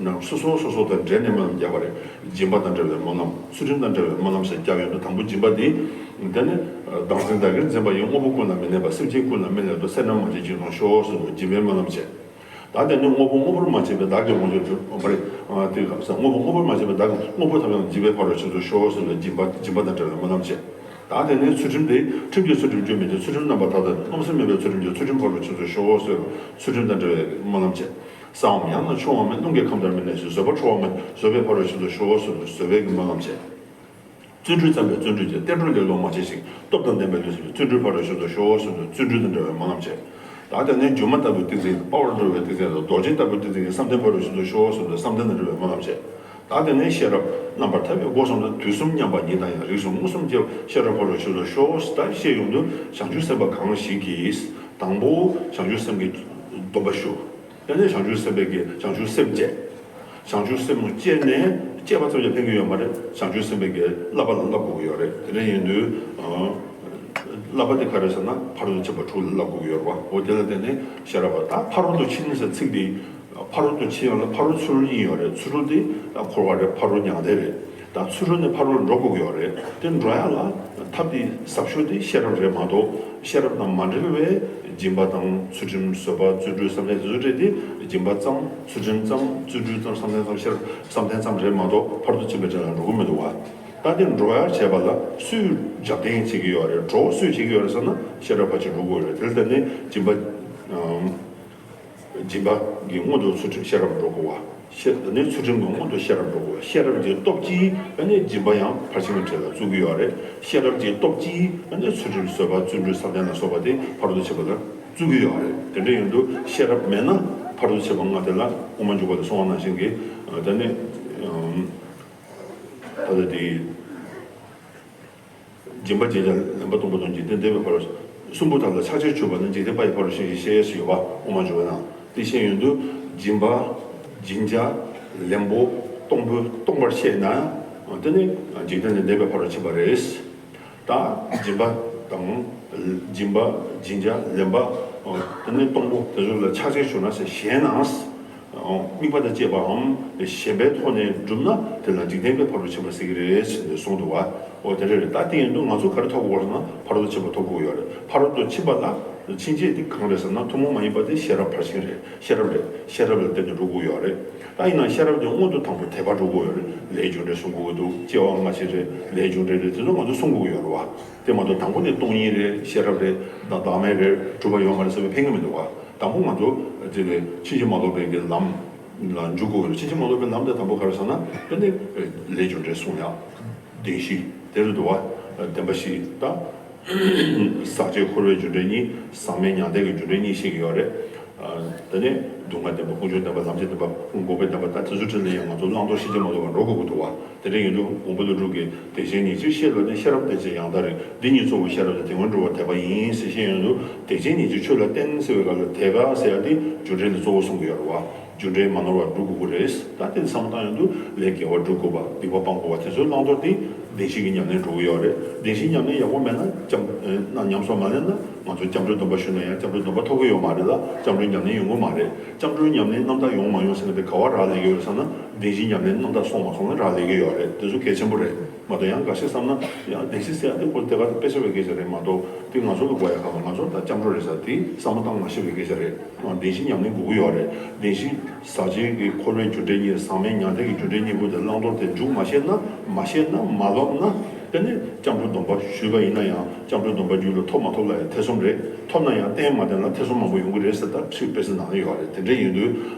ནང་སོ་སོ་སོ་སོ་དང་འབྲེལ་ནས་སྨོན་ལམ་རྒྱག་པ་རེད། སྦྱིན་པ་དང་འབྲེལ་བའི་སྨོན་ལམ། ཚུལ་ཁྲིམས་དང་འབྲེལ་བའི་སྨོན་ལམ་ཞེས་བརྒྱབ་ཡོང་དུས། དང་པོ་སྦྱིན་པ་འདི། དེ་ནི་བདག་འཛིན་བདག་གིར་འཛིན་པ་ཡི། དངོས་པོ་ཀུན་ལ་མི་གནས་པ་སེམས་ཅན་ཀུན་ལ་མི་གནས་ཏེ། སེར་སྣ་མ་སྐྱེས་འཇིག་སྟོང་ཤོག་ཟེར་དུས་སྦྱིན་པའི་སྨོན་ལམ་བྱས། ད་དེ་ནས་དངོས་པོ་དངོས་པོར་མ་སྐྱེས་པའི་བདག་གི་ལོངས་སྤྱོད་དུ་འོང་བ་རེད། དེ་སྐབས་སུ་དངོས་པོ་དངོས་པོར་མ་སྐྱེས་པའི་བདག་གི་དངོས་པོ་ཐམས་ཅད་འཇིག་པའི་ཕ་རོལ་ཕྱིན་དུ་ཤོག་ཟེར་བའི་སྦྱིན་པ་སྦྱིན་པ་དང་འབྲེལ་བའི་སྨོན་ལམ་བྱས། ད་དེ་ནས་ཚུལ་ཁྲིམས་དེ། ཁྲིམས་ཀྱིས་ཚུལ་ཁྲིམས་རྒྱུན་མི་འཆད། ཚུལ་ཁྲིམས་རྣམ་པར་དག་དང་། རྣམ་གསུམ་མེད་པའི་ཚུལ་ཁྲིམས་ཀྱིས། ཚུལ་ཁྲིམས་ཕ་རོལ་ཕྱིན་དུ་ཤོག་ཟེར་བའི་ཚུལ་ཁྲིམས་དང་འབྲེལ་བའི་སྨོན་ལམ་བྱས། གསང་བའམ་ཡང་ན་ཕྱོགས་ངོ་མའི་རླུང་གིས་ཁམས་དག་མི་གནས་ཤིང་། བཟོད་པ་འཕྲོ་བའམ་བཟོད་པས་ཕ་རོལ་ཕྱིན་དུ་ཤོག་ཟེར་བའི་བཟོད་པའི་གི་སྨོན་ལམ་བྱས། བརྩོན་འགྲུས་བརྩམས་པས་བརྩོན་འགྲུས་ཀྱིས། བསྟན་འགྲོ་ལེ་ལོ་མ་བྱས་ཤིང་། སྟོབས་དང་ལྡན་པའི་ལུས་སེམས་ཀྱིས། བརྩོན་འགྲུས་ཕ་རོལ་ཕྱིན་དུ་ཤོག་ཟེར་དུས་བརྩོན་འགྲུས་དང་འབྲེལ་བའི་སྨོན་ལམ་བྱས། ད་དེ་ནས་སྒྱུ་མ་ལྟ་བུའི་ཏིང་འཛིན། དཔའ་བར་འགྲོ་བའི་ཏིང་འཛིན་དང་། རྡོ་རྗེ་ལྟ་བུའི་ཏིང་འཛིན་གྱིས། བསམ་གཏན་ཕ་རོལ་ཕྱིན་དུ་ཤོག་ཟེར་དུས་བསམ་གཏན་དང་འབྲེལ་བའི་སྨོན་ལམ་བྱས། ད་དེ་ནས་ཤེས་རབ་རྣམ་པར་ཐར་པའི་སྒོ་གསུམ་དང་། དུས་གསུམ་མཉམ་པ་ཉིད་དང་ཡང་། རིགས་གསུམ་མངོན་སུམ་སྐྱེ་བ། ཤེས་རབ་ཕ་རོལ་ཕྱིན་དུ་ཤོག་ད་བཤད་ཡོང་དུས་བྱང་ཆུབ་སེམས་དཔའ་གང་ཞིག་གིས། དང་པོ་བྱང་ཆུབ་སེམས་ཀྱི་སྡོམ་པ་ཞུ། དེ་ནས་བྱང་ཆུབ་སེམས་དཔའི་གི་བྱང་ཆུབ་སེམས་བསྐྱེད། བྱང་ཆུབ་སེམས་བསྐྱེད་ནས། བསྐྱེད་པ་ཙམ་གྱིས་ཕན་གྱི་ཡོད་མ་རེད། བྱང་ཆུབ་སེམས་དཔའི་གི་བསླབ་པ་ལ་བསླབ་དགོས་ཀྱི་ཡོད་རེད། དེ་འདྲ་ཡིན་དུས། ཨ། བསླབ་པ་དེ་ག་རེ་ཟེར་ན། ཕ་རོལ་ཏུ་ཕྱིན་པ་དྲུག་ལ་བསླབ་དགོས་ཀྱི་ཡོད་རེད་བ། འོ་དེ་ལ་བརྟེན་ནས་ཤེས་རབ་པ། ད་ཕ་རོལ་ཏུ་ཕྱིན་ཟེར་ཚིག་འདི། ཕ་རོལ་ཏུ་ཕྱིན་ཡ་ལ་ཕ་རོལ་ཚུར་རོལ་གཉིས་ཡོད་རེད། ཚུར་རོལ་དེ་འཁོར་བ་རེད། ཕ་རོལ་མྱང་འདས་རེད། ད་ཚུར་རོལ་ནས་ཕ་རོལ་འགྲོ་དགོས་ཀྱི་ཡོད་རེད། དེ་འགྲོ་ཡ་ལ་ཐབས་དེ་ཟབ་ཤོས་དེ་ཤེས་རབ་རེད་མ་གཏོགས། ཤེས་རབ་དང་མ་འབྲེལ་བའི་ སྦྱིན་པ་དང་ཚུལ་ཁྲིམས་བཟོད་པ་བརྩོན་འགྲུས་བསམ་གཏན་དེ་ཚོ་སྤྲད་དེ། སྦྱིན་པ་ཙམ་ཚུལ་ཁྲིམས་ཙམ་བརྩོན་འགྲུས་ཙམ་བསམ་གཏན་ཙམ་ཤེས་རབ་བསམ་གཏན་ཙམ་རེད་མ་གཏོགས་ཕར་དུ་ཕྱིན་པའི་གྲལ་ལ་འགྲོ་གི་མི་འདུག་བ། ད་དེ་འགྲོ་ཡ་བྱས་པ་ལ་སུས་རྒྱབ་རྟེན་བྱེད་ཀྱི་ཡོད་རེད། གྲོགས་སུས་བྱེད་ཀྱི་ཡོད་རེད་ཟེར་ན་ཤེས་རབ་ཕར་ཕྱིན་འགྲོ་དགོས་རེད། དེ་ལ་བརྟེན་ནས་སྦྱིན་པ། སྦྱིན་པ་གི་སྔོན་དུ་ཚུལ་ཁྲིམས་ཤེས་རབ་འགྲོ་དགོས་བ། ཤེས་ནས་ཚུལ་ཁྲིམས་ཀྱི་སྔོན་དུ་ཤེས་རབ་འགྲོ་དགོས་བ། ཤེས་རབ་ཀྱི་སྟོབས་ཀྱིས་ཨ་ནི་སྦྱིན་པ་ཡང་ཕར་ཕྱིན་གྱི་གྲལ་ལ་བཙུགས་ཀྱི་ཡོད་རེད། ཤེས་རབ་ཀྱི་སྟོབས་ཀྱིས་ཨ་ནི་ཚུལ་ཁྲིམས་བཟོད་པ་བརྩོན་འགྲུས་བསམ་གཏན་ལ་སོགས་པ་དེ་ཕར་དུ་ཕྱིན་པ་ལ་བཙུགས་ཀྱི་ཡོད་རེད། དེ་འདྲ་ཡིན་དུས་ཤེས་རབ་མེད་ན་ཕར་དུ་ཕྱིན་པ་ལྔ་དེ་ལ་དབུ་མ་འཇུག་པ་ལ་གསུངས་པ་ནང་བཞིན་གྱི་ད་ནི་ད་ལྟ་དེ། སྦྱིན་པ་སྦྱིན་བྱ་ལེན་པ་སྟོང་པ་དང་། འཇིག་རྟེན་བདེ་བའི་ཕ་རོལ། གསུམ་པོ་དག་ལ་ཕྱག་རྒྱར་གྱུར་པ་ནི། འཇིག་རྟེན་པ་ཡི་ཕ་རོལ་ཕྱིན་ཞེས་བཤད་ཡོད་པ་དབུ་མ་འཇུག་པའི་ནང་དེ་བཤད་ཡོང་དུས། སྦྱིན་པ་སྦྱིན་བྱ་ལེན་པོ་གཏོང་པོ་གཏོང་པར་ཤེས་ན་དེ་ནི་འཇིག་རྟེན་ལས་འདས་པའི་ཕ་རོལ་ཕྱིན་པ་རེད། ད་སྦྱིན་པ་དང་སྦྱིན་པ་སྦྱིན་བྱ་ལེན་པ་དེ་ནི་གཏོང་པོ་དེ་ཚོ་ལ་ཕྱག་རྒྱར་གྱུར་ན་ཟེར། ཞེན་ན། དམིགས་པ་དང་བཅས་པའམ་ཞེན་པའི་ཐོག་ནས་བསྒྲུབས་ན་དེ་ལ་འཇིག་རྟེན་པའི་ཕ་རོལ་ཕྱིན་པ་ཟེར་གྱི་རེད་ཟེར་ནས་གསུངས་འདུག་བ། འོ་དེ་འདྲ་རེད། ད་དེ་ཡིན་དུས་ང་ཚོ་ག་རེ་ཐོབ་དགོས་ཟེར་ན་ཕ་རོལ་ཏུ་ཕྱིན་པ་ཐོབ་དགོས་ཡོད་རེད། ཕ་རོལ་ཏུ་ཕྱིན་པ་ལ་ཕྱིན་ཆད་དེ་གང་རེད་ཟེར་ན་ཐུན་མོང་མ་ཡིན་པ་དེ་ཤེས་རབ་ཕར་ཕྱིན་རེད། ཤེས་རབ་རེད། ཤེས་རབ་ལ་བརྟེན་ནས་འགྲོ་དགོས་ཡོད་རེད། ད་ཡིན་ན་ཤེས་རབ་དེ་སྔོན་དུ་དང་པོ་དད་པ་འགྲོ་དགོས་ཡོད་རེད། ལས་རྒྱུ་འབྲས་གསུང་དགོས་ཀྱི་འདུག་སྐྱེ་བ་སྔ་ཕྱི་རེད། ལས་རྒྱུ་འབྲས་རེད། དེ་ཚོ་ང་ཚོ་གསུང་དགོས་ཀྱི་ཡོད་རེད་བ། དེ་མ་གཏོགས་དང་པོ་ནས་སྟོང་ཉིད་རེད། ཤེས་རབ་རེད། བདག་བདག་མེད་རེད། གྲུབ་པ་ཡོད་མ་རེད་ཟེར་བའི་ཕན་གྱི་མི་འདུག་བ། དང་པོ་ང་ཚོ་དེ་ནས་ཕྱིན་ཅི་མ་ལོག་པའི་གི་ལམ་ལ་འཇུག་དགོས་ཀྱི་རེད། ཕྱིན་ཅི་མ་ལོག་པའི་ལམ་དེ་དང་པོ་ག་རེ་ཟེར་ན་དེ་ནི་ལས་རྒྱུ་འབྲས་གསུང་ཡག་བདེན་བཞི་དེ་རེད་འདུག་བ། བདེན་པ་བཞི་དང་། ཟག་བཅས་འཁོར་བའི་རྒྱུ་འབྲས་གཉིས། ཟག་མེད་མྱང་འདས་ཀྱི་རྒྱུ་འབྲས་གཉིས་བཤད་ཀྱི་ཡོད་རེད། ཨ། དེ་ནས་སྡུག་བསྔལ་བདེན་པ། ཀུན་འབྱུང་བདེན་པ། ལམ་བྱེད་བདེན་པ། འགོག་པའི་བདེན་པ། ད་དེ་ཚོའི་གྲས་ལ་ཡང་ང་ཚོ་བླང་དོར་ཕྱིན་ཅི་མ་ལོག་པར་འགྲོ་དགོས་ཀྱི་འདུག་བ། དེ་འདྲ་ཡིན་དུས་མགོན་པོ་ཀླུ་སྒྲུབ་ཀྱིས་དེ་བཞིན་ཉིད་ཕྱིར་ཤེས་ལ་ནི། ཤེས་རབ་དེ་ཕྱིར་ཡང་དག་རིགས། འདི་གཉིས་གཙོ་བོ་ཤེས་རབ་སྟེ། དེ་སྔོན་འགྲོ་བ་དད་པ་ཡིན་ཟེར་བཤད་ཡོང་དུས། དེ་བཞིན་ཉིད་ཀྱི་ཆོས་ལ་བརྟེན་ཟེར་བའི་སྐབས་ལ་དད་པ་ཟེར་ཡ་དེ་རྒྱུ་འབྲས་ལ་གཙོ་བོ་གསུང་གི་ཡོད་རེད་བ། རྒྱུ་འབྲས་མ་ནོར་བར་སྒྲུབ་དགོས་ཀྱི་རེད། ད་དེ་བསམ་བློ་བཏང་ཡོང་དུས་ལས་དགེ་བ་སྒྲུབ་དགོས་པ། སྡིག་པ་སྤང་དགོས་པ། དེ་ཚོའི་བླང་དོར་དེ་བདེན་བཞི་གི་ཉམས་ལེན་འགྲོ་གི་ཡོད་རེད། བདེན་བཞིའི་ཉམས་ལེན་ཡག་པོ་མེད་ན་སྐྱབས་ཨེ་ན་ཉམས་སུ་མ་ལེན་ན་ང་ཚོ་སྐྱབས་འགྲོའི་སྡོམ་པ་ཞུས་ན་ཡང་སྐྱབས་འགྲོའི་སྡོམ་པ་ཐོབ་ཀྱི་ཡོད་མ་རེད་ལ། སྐྱབས་འགྲོའི་ཉམས་ལེན་ཡོང་གི་མ་རེད། སྐྱབས་འགྲོའི་ཉམས་ལེན་རྣམ་དག་ཡོང་མ་ཡོང་ཟེར་ན་དེ་ག་བ་རག་ལས་ཀྱི་ཡོད་ཟེར་ན་བདེན་བཞིའི་ཉམས་ལེན་རྣམ་དག་སོང་མ་སོང་ལ་རག་ལས་ཀྱི་ཡོད་རེད། དེ་ཚོ་གལ་ཆེན་པོ་རེད། མ་གཏོགས་ཡང་འགའ་ཤས་བསམ་ན་ཡང་བདེན་བཞི་ཟེར་ཡ་དེ་ཁོ་དེ་ག་དེ་དཔེ་ཆ་བའི་སྐད་ཆ་རེད་མ་གཏོགས་དེ་ང་ཚོ་གི་དགོས་ཡ་ག་མ། ང་ཚོ་ད་སྐྱབས་འགྲོ་རེད་ཟེར་དེ་བསམ་བློ་བཏང་མ་ཤེས་པའི་སྐད་ཆ་རེད། བདེན་བཞིའི་ཉམས་ལེན་དགོས་ཀྱི་ཡོད་རེད། བདེན་བཞི་ཟག་བཅས་ཀྱི་འཁོར་བའི་རྒྱུ་འབྲས་གཉིས། ཟག་མེད་མྱང་འདས་ཀྱི་རྒྱུ་འབྲས་གཉིས་པོ་དེ་བླང་དོར་དེ་འཇུག་མ་ཤེས་ན། མ་ཤེས་ན། མ་ལོབས་ན། དེ་ནི་སྐྱབས་འགྲོའི་སྡོམ་པ་ཞུས་པ་ཡིན་ན་ཡང་སྐྱབས་འགྲོའི་སྡོམ་པ་རྒྱུད་ལ་ཐོབ་མ་ཐོབ་ལ་ཡང་ཐེ་ཚོམ་རེད། ཐོབ་ན་ཡང་བརྟན་མ་བརྟན་ལ་ཐེ་ཚོམ་མང་པོ་ཡོང་གི་རེད་ཟེར། ད་ཚིག་དཔེ་ཆའི་ནང་ལ་ཡོད་རེད། དེ་འདྲ་ཡིན་དུས་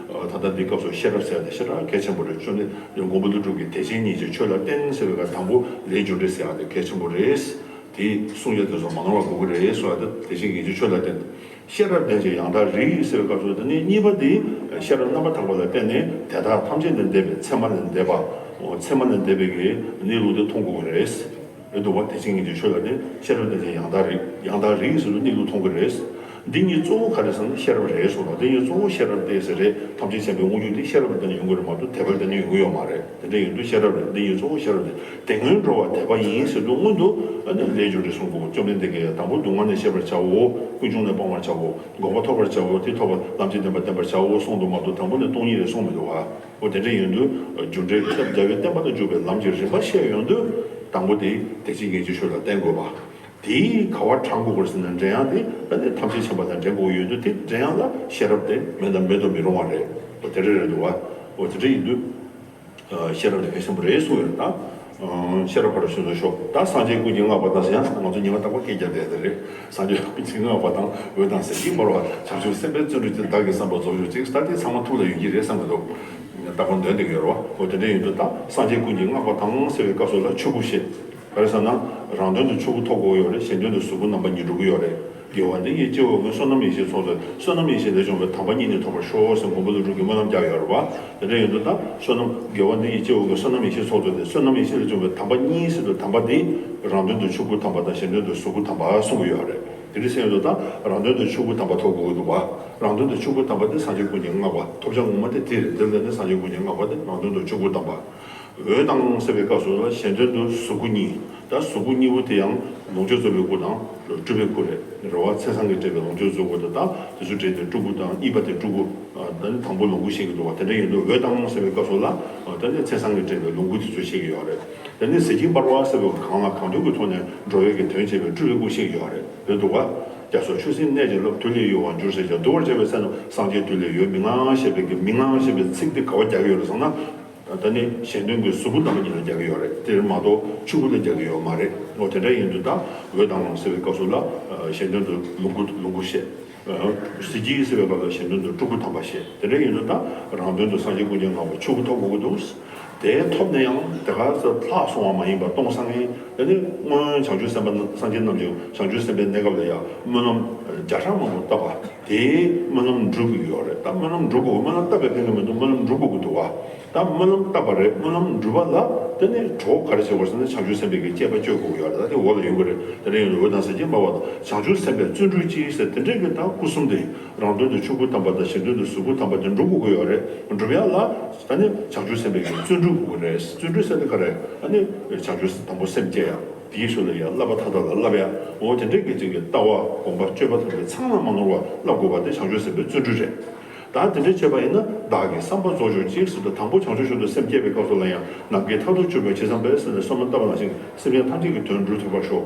ད་ལྟ་འདི་སྐབས་སུ་ཤེས་རབ་ཟེར་ཡ་དེ་ཞེ་དྲག་གལ་ཆེན་པོ་རེད། ཅོ་ནི་མགོན་པོ་ཀླུ་སྒྲུབ་ཀྱིས་དེ་བཞིན་ཉིད་ཀྱི་ཆོས་ལ་བརྟེན་ཟེར་བའི་སྐབས་དང་པོ་ལས་རྒྱུ་འབྲས་ཟེར་ཡ་དེ་གལ་ཆེན་པོ་རེད། དེ་གསུང་ཡ་དེ་ཚོ་མ་ནོར་བ་དགོས་ཀྱི་རེད་གསུང་ཡ་དེ་དེ་བཞིན་ཉིད་ཀྱི་ཆོས་ལ་བརྟེན། ཤེས་རབ་ལྡན་ཞིང་ཡང་དག་རིག་ཟེར་བའི་སྐབས་སུ་དེ་ནི་གཉིས་པ་དེ་ཤེས་རབ་རྣམ་པར་དག་པ་ལ་བརྟེན་ནས་དེ་དག་ཐམས་ཅད་ལས་འདས་པའི་མཚན་མ་ལས་འདས་པ། མཚན་མ་ལས་འདས་པའི་གི་གནས་ལུགས་དེ་མཐོང་དགོས་ཀྱི་རེད། རེད་འདུག་བ། དེ་བཞིན་ཉིད་ཀྱི་ཆོས་ལ་བརྟེན། ཤེས་རབ་ལྡན་ཞིང་ཡང་དག་རིག་ཡང་དག་རིག་ཟེར་དུས་གནས་ལུགས་མཐོང་གི་རེད། འདི་གཉིས་གཙོ་བོ་ག་རེ་ཟེར་ན་ཤེས་རབ་རེད་གསུངས་པ། འདི་གཉིས་གཙོ་བོ་ཤེས་རབ་སྟེ་ཟེར་རེད། ཐམས་ཅད་མཁྱེན་པའི་དངོས་རྒྱུ་འདི་ཤེས་རབ་ལ་བརྟེན་ནས་ཡོང་གི་རེད་མ་གཏོགས་དད་པ་ལ་བརྟེན་ནས་ཡོང་གི་ཡོད་མ་རེད། དེ་འདྲ་ཡིན་དུས་ཤེས་རབ་རེད། འདི་གཉིས་གཙོ་བོ་ཤེས་རབ་རེད། དེ་སྔོན་འགྲོ་བ་དད་པ་ཡིན་ཟེར་དུས་སྔོན་དུ་ཨ་ནི་ལས་རྒྱུ་འབྲས་གསུང་དགོས། བཅོམ་ལྡན་འདས་ཀྱིས་དང་པོ་སྡུག་བསྔལ་ནས་ཤེས་པར་བྱའོ། ཀུན་འབྱུང་ནས་སྤང་བར་བྱའོ། འགོག་པ་ཐོབ་པར་བྱའོ། དེ་ཐོབ་པ་ལམ་གྱི་བདེན་པ་བསྟེན་པར་བྱའོ་གསུངས་འདུག་མ་གཏོགས་དང་པོ་ནས་སྟོང་ཉིད་རེད་གསུངས་མི་འདུག་བ། འོ་དེ་འདྲ་ཡིན་དུས་རྒྱུ་འབྲས་ཤེས་རབ་རྒྱལ་བའི་བསྟན་པ་དང་འཇུག་པའི་ལམ་གྱི་རིམ་པ་བཤད་ཡོང་དུས་དང་པོ་དེ་དེ་བཞིན་ཉིད་ཀྱི་ཆོས་ལ་བརྟེན་དགོས་པ། དེའི་ག་བ་དྲངས་དགོས་པར་ཟེར་ན་འདྲེན་ཡག་དེ་ད་ནི་ཐམས་ཅད་མཁྱེན་པ་དང་འདྲེན་དགོས་ཡོད་དུས་དེ་འདྲེན་ཡག་ལ་ཤེས་རབ་དེ་མེད་ན་མེད་དུ་མི་རུང་བ་རེད། འོ་དེ་འདྲ་རེད་འདུག་བ། འོ་དེ་འདྲ་ཡིན་དུས། ཤེས་རབ་དེ་གལ་ཆེན་པོ་རེད་གསུངས་ཡོད་ད། ཤེས་རབ་ཕར་ཕྱིན་ཚུལ་ཤོག་ད་སངས་རྒྱས་ཀུན་གྱིས་བསྔགས་པ་དང་ཟེར་ཡང་ང་ཚོ་ཉི་མ་རྟག་པར་སྐད་རྒྱག་བསྡད་དེ་རེད། སངས་རྒྱས་ཀུན་གྱིས་བསྔགས་པ་དང་འོད་དང་ཟེར་གྱིས་འབར་བ་བྱང་ཆུབ་སེམས་དཔའི་བརྩོན་འགྲུས་ཀྱིས་བདག་གི་བསམ་པ་རྫོགས་གྱུར་ཅིག་ད་དེ་ཚང་མ་ཐུགས་ལ་ཡོད་ཀྱི་རེད་བསམ་གྱི་འདུག་རྟག་པར་འདོན་བསྡད་ཀྱི་ཡོད་རེད་བ། འོ་དེ་འདྲ་ཡིན་དུས་ད་སངས་རྒྱས་ཀུན་གྱིས་བསྔགས་པ་དང་ཟེར་བའི་སྐབས་སུ་ལ་ཆོས་སྐུ་བཤད། ག་རེ་ཟེར་ན། རང་དོན་དུ་ཆོས་སྐུ་ཐོབ་དགོས་ཡོད་རེད། གཞན་དོན་དུ་གཟུགས་སྐུ་རྣམ་པ་གཉིས་འགྲོ་གི་ཡོད་རེད། དགེ་བ་འདི་ཡིས་སྐྱེ་བོ་ཀུན། བསོད་ནམས་ཡེ་ཤེས་ཚོགས་བསགས་ཏེ། བསོད་ནམས་ཡེ་ཤེས་ལས་བྱུང་བའི་དམ་པ་གཉིས་ནི་ཐོབ་པར་ཤོག་ཟེར་མགོན་པོ་ཀླུ་སྒྲུབ་ཀྱིས་སྨོན་ལམ་རྒྱག་ཡོད་རེད་བ། དེ་འདྲ་ཡིན་དུས་ད་བསོད་ནམས་དགེ་བ་འདི་ཡིས་སྐྱེ་བོ་ཀུན། བསོད་ནམས་ཡེ་ཤེས་ཚོགས་བསགས་ཏེ། བསོད་ནམས་ཡེ་ཤེས་ལས་བྱུང་བའི་དམ་པ་གཉིས་ཟེར་དུས་དམ་པ་འདི་རང་དོན་དུ་ཆོས་སྐུ་དམ་པ་དང་གཞན་དོན་དུ་གཟུགས་སྐུ་དམ་པ་གསུང་གི་ཡོད་རེད། དེ་འདྲ་ཟེར་ཡོང་དུས་ད་རང་དོན་དུ་ཆོས་སྐུ་དམ་པ་ཐོབ་དགོས་ཀྱི་འདུག་བ། རང་དོན་དུ་ཆོས་སྐུ་དམ་པ་དེ་སངས་རྒྱས་ཀུན་གྱིས་བསྔགས་པ་ཐོབ་བྱ་ངོ་མ་དེ་དེ་རེད། དེ་ལས་ནི་སངས་རྒྱས་ཀུན་གྱིས་བསྔགས་པ་དེ་རང་དོན་དུ་ཆོས་སྐུ་དམ་པ། འོད་དང་ཟེར་བའི་སྐབས་སུ་ལ་གཞན་དོན་དུ་གཟུགས་སྐུ་གཉིས། ད་གཟུགས་སྐུ་གཉིས་པོ་དེ་ཡང་ལོངས་སྤྱོད་རྫོགས་པའི་སྐུ་དང་སྤྲུལ་པའི་སྐུ་རེད། རེད་བ། མཚན་བཟང་གིས་སྤྲས་པའི་ལོངས་སྤྱོད་རྫོགས་སྐུ་དང་ད་དེ་ཚོ་འདྲེས་ནས་སྤྲུལ་སྐུ་དང་གཉིས་པ་དེ་སྤྲུལ་སྐུ། ད་ནི་དང་པོ་ལོངས་སྐུ་བཤད་ཀྱི་འདུག་བ། དེ་འདྲ་ཡིན་དུས་འོད་དང་ཟེར་བའི་སྐབས་སུ་ལ་ད་ནི་མཚན་བཟང་གིས་སྤྲས་པའི་ལོངས་སྐུ་དེ་ཚོ་བཤད་ཀྱི་ཡོད་རེད། དེ་ནི་ཟེར་གྱིས་འབར་བ་ཟེར་བའི་གང་ལ་གང་འདུལ་གྱི་ཐོག་ནས་འགྲོ་བའི་གི་དོན་བྱེད་པའི་སྤྲུལ་པའི་སྐུ་བཤད་ཀྱི་ཡོད་རེད། རེད་འདུག་བ། རྒྱ་མཚོ་ཆུ་སྲིན་གནས་ཀྱི་རླབས། དུས་ལས་ཡོལ་བར་འགྱུར་ཟེར་ཀྱང་། བསྡུ་བར་བྱ་བའི་ཚེ་ན་སངས་རྒྱས་དུས་ལས་ཡོལ་མི་མངའ་ཞེས་པའི་གི་མི་མངའ་ཞེས་པའི་ཚིག་དེ་ག་བ་རྒྱག་གི་ཡོད་རེད་ཟེར་ན། ད་ནི་གཞན་དོན་གྱི་གཟུགས་པོ་རྣམ་པ་གཉིས་ལ་རྒྱག་གི་ཡོད་རེད། དེར་མ་གཏོགས་ཕྱུ་གུ་ལ་རྒྱག་གི་ཡོད་མ་རེད། འོ་དེ་འདྲ་ཡིན་དུས་ད་འོད་དང་ལོང་ཟེར་བའི་སྐབས་སུ་ལ་གཞན་དོན་དུ་ལོངས་སྐུ་ལོངས་སྐུ་བཤད། གཟི་བརྗིད་ཟེར་བའི་སྐབས་ལ་གཞན་དོན་དུ་སྤྲུལ་སྐུ་དམ་པ་བཤད། དེ་འདྲ་ཡིན་དུས་ད་རང་དོན་དུ་སངས་རྒྱས་ཀུན་མཁྱེན་ངག་དབང་ཕྱུ་གུ་ཐོབ་དགོས་ཀྱི་འདུག་དེ་ཐོབ་ནས་ཡང་དེ་ག་ཚོད་ལྷག་སོང་བ་མ་ཡིན་པར་སྟོང་སང་ངེ། དེ་ནི་སྔོན་བྱང་ཆུབ་སེམས་དཔའ་སངས་རྒྱས་རྣམས་ཀྱིས་བྱང་ཆུབ་སེམས་དཔའི་གནས་སྐབས་ལ་ཡང་སྨོན་ལམ་བརྒྱ་ཕྲག་མང་པོ་བཏབ་པ་དེའི་སྨོན་ལམ་འགྲུབ་ཀྱི་ཡོད་རེད། ད་སྨོན་ལམ་འགྲུབ་དགོས། སྨོན་ལམ་བཏབ་པའི་ཕན་གྱི་མི་འདུག་སྨོན་ལམ་འགྲུབ་དགོས་ཀྱི་འདུག་བ། ད་སྨོན་ལམ་བཏབ་པ་རེད། སྨོན་ལམ་འགྲུབ་པ་ལ་དེ་ནི་གྲོགས་ག་རེ་བྱེད་དགོས་ཟེར་ན་བྱང་ཆུབ་སེམས་དཔའི་གི་སྤྱད་པ་སྤྱོད་དགོས་ཀྱི་ཡོད་རེད། ད་དེ་འོག་ལ་ཡོང་གི་རེད། དེ་འདྲ་ཡིན་དུས་འོད་དང་གཟི་བརྗིད་འབར་བ་དང་བྱང་ཆུབ་སེམས་དཔའི་བརྩོན་འགྲུས་ཀྱིས་ཟེར་དེ་འདྲའི་གི་ད་སྐུ་གསུམ་དེ་རང་དོན་དུ་ཕྱུག་པོ་དམ་པ་དང་གཞན་དོན་དུ་གཟུགས་པོ་དམ་པ་དེ་འགྲུབ་དགོས་ཀྱི་ཡོད་རེད། འགྲུབ་ཡག་ལ་ད་ནི་བྱང་ཆུབ་སེམས་དཔའི་གི་བརྩོན་འགྲུས་དགོས་ཀྱི་རེད། བརྩོན་འགྲུས་ཟེར་དེ་ག་རེད། ད་ནི་བྱང་ཆུབ་དང་པོ་སེམས་བསྐྱེད་ཡག་དེའི་ཤུལ་ལ་ཡང་བསླབ་པ་མཐའ་དག་ལ་བསླབ་ཡ། འོ་དེ་འདྲའི་གི་ཅིག་གི་ལྟ་བ་སྒོམ་པ་སྤྱོད་པ་དང་པོའི་ཚང་ལ་མ་ནོར་བ་བསླབ་དགོས་པ་དེ་བྱང་ཆུབ་སེམས་དཔའི་བརྩོན་འགྲུས་རེད། ད་དེ་འདྲ་བྱས་པ་ཡིན་ན་བདག་གི་བསམ་པ་རྫོགས་གྱུར་ཅིག་ཟེར་དུས་དང་པོ་བྱང་ཆུབ་མཆོག་ཏུ་སེམས་བསྐྱེད་པའི་སྐབས་སུ་ལ་ཡང་ནམ་མཁའི་མཐར་ཐུག་གྱུར་པའི་ཇི་ཙམ་པས་ཟེར་ནས་བསམ་བློ་བཏབ་པ་ནང་བཞིན་སེམས་ཅན་ཐམས་ཅད་ཀྱི་དོན་སྒྲུབ་ཐུབ་པར་ཤོག་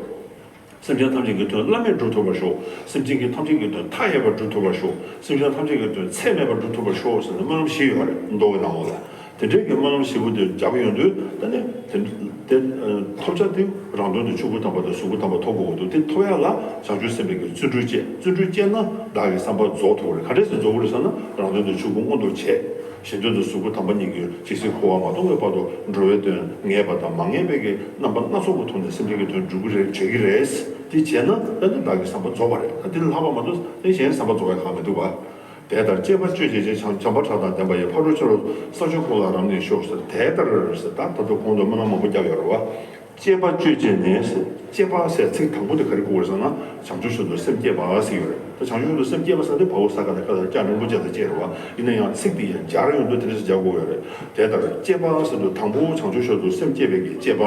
སེམས་ཅན་ཐམས་ཅད་ཀྱི་དོན་བླ་མེད་སྒྲུབ་ཐུབ་པར་ཤོག་སེམས་ཅན་གྱི་ཐམས་ཅད་ཀྱི་དོན་མཐའ་ཡས་པར་སྒྲུབ་ཐུབ་པར་ཤོག་སེམས་ཅན་ཐམས་ཅད་ཀྱི་དོན་ཚད་མེད་པར་སྒྲུབ་ཐུབ་པར་ཤོག་ཟེར་ནས་སྨོན་ལམ་བཞི་ཡོད་རེད་མདོ་གི་ནང་ལོགས་ལ། དེ་འདྲའི་གི་སྨོན་ལམ་བཞི་པོ་དེ་བརྒྱབ་ཡོང་དུས་ད་ནི་དེ་དེ་ཐོབ་བྱ་དེ་རང་དོན་དུ་ཕྱུག་པོ་དམ་པ་དང་གཟུགས་པོ་དམ་པ་ཐོབ་དགོས་འདུག་དེ་ཐོབ་ཡག་ལ་བྱང་ཆུབ་སེམས་དཔའི་གི་བརྩོན་འགྲུས་བསྐྱེད། བརྩོན་འགྲུས་བསྐྱེད་ན་བདག་གི་བསམ་པ་རྫོགས་ཐུབ་རེད། ག་འདྲས་སེ་རྫོགས་རེད་ཟེར་ན་རང་དོན་དུ་ཕྱུག་པོ་མངོན་དུ་བྱས། གཞན་དོན་དུ་གཟུགས་པོ་དམ་པ་གཉིས་ཀྱི་ཇི་སྲིད་འཁོར་བ་མ་སྟོངས་པའི་བར་དུ་འགྲོ་བའི་དོན་ངེས་པ་དང་མ་ངེས་པའི་གི་རྣམ་པ་སྣ་ཚོགས་པ་མཐོང་ནས་སེམས་ཅན་གྱི་དོན་སྒྲུབ་ཀྱི་རེད། བྱེད་ཀྱི་རེད། དེ་བྱས་ན་ད་ནི་བདག་གི་བསམ་པ་རྫོགས་པ་རེད། ད་དེ་ལས་ལྷག་པ་མ་གཏོགས་དེ་གཞན་བསམ་པ་རྫོགས་ཡག་གང་མི་འདུག་བ། དེ་ལྟར་སྤྱད་པ་སྤྱོད་བྱེད་ཅེས་བྱམས་བྱམས་པ་བྱ་དང་ལྡན་པ་ཡིས། ཕ་རོལ་ཕྱིན་ལ་ས་ཆུ་ཁོག་ལ་རབ་གནས་ཤོག་ཟེར། དེ་ལྟར་ཟེར་ད་ད་དུང་གོང་དུ་སྨོན་ལམ་མང་པོ་བརྒྱབ་ཡོད་རེད་བ། སྤྱད་པ་སྤྱོད་བྱེད་ནས་ཟེར། སྤྱད་པ་ཟེར་ཚིག་དང་པོ་དེ་ག་རེ་གོ་དགོས་ཟེར་ན་བྱང་ཆུབ་མཆོག་ཏུ་སེམས་བསྐྱེད་པ་ཟེར་ཡོད་རེད། ད་བྱང་ཆུབ་མཆོག་ཏུ་སེམས་བསྐྱེད་པ་ཟེར་དེ་བ་འོག་ས་ག་ན་ཀ་ལ་ཀྱ་འགྲེང་བུ་ཅན་དང་བཅས་རེད་བ། ཡིན་ན་ཡང་ཚིག་དེ་ཡང་སྦྱར་ཡོང་དུས་དེ་འདྲ་ཞིག་སྦྱར་དགོས་ཡོད་རེད། དེ་ལྟར་སྤྱད་པ་ཟེར་དུས་དང་པོ་བྱང་ཆུབ་མཆོག་ཏུ་སེམས་བསྐྱེད་པའི་གི་སྤྱད་པ་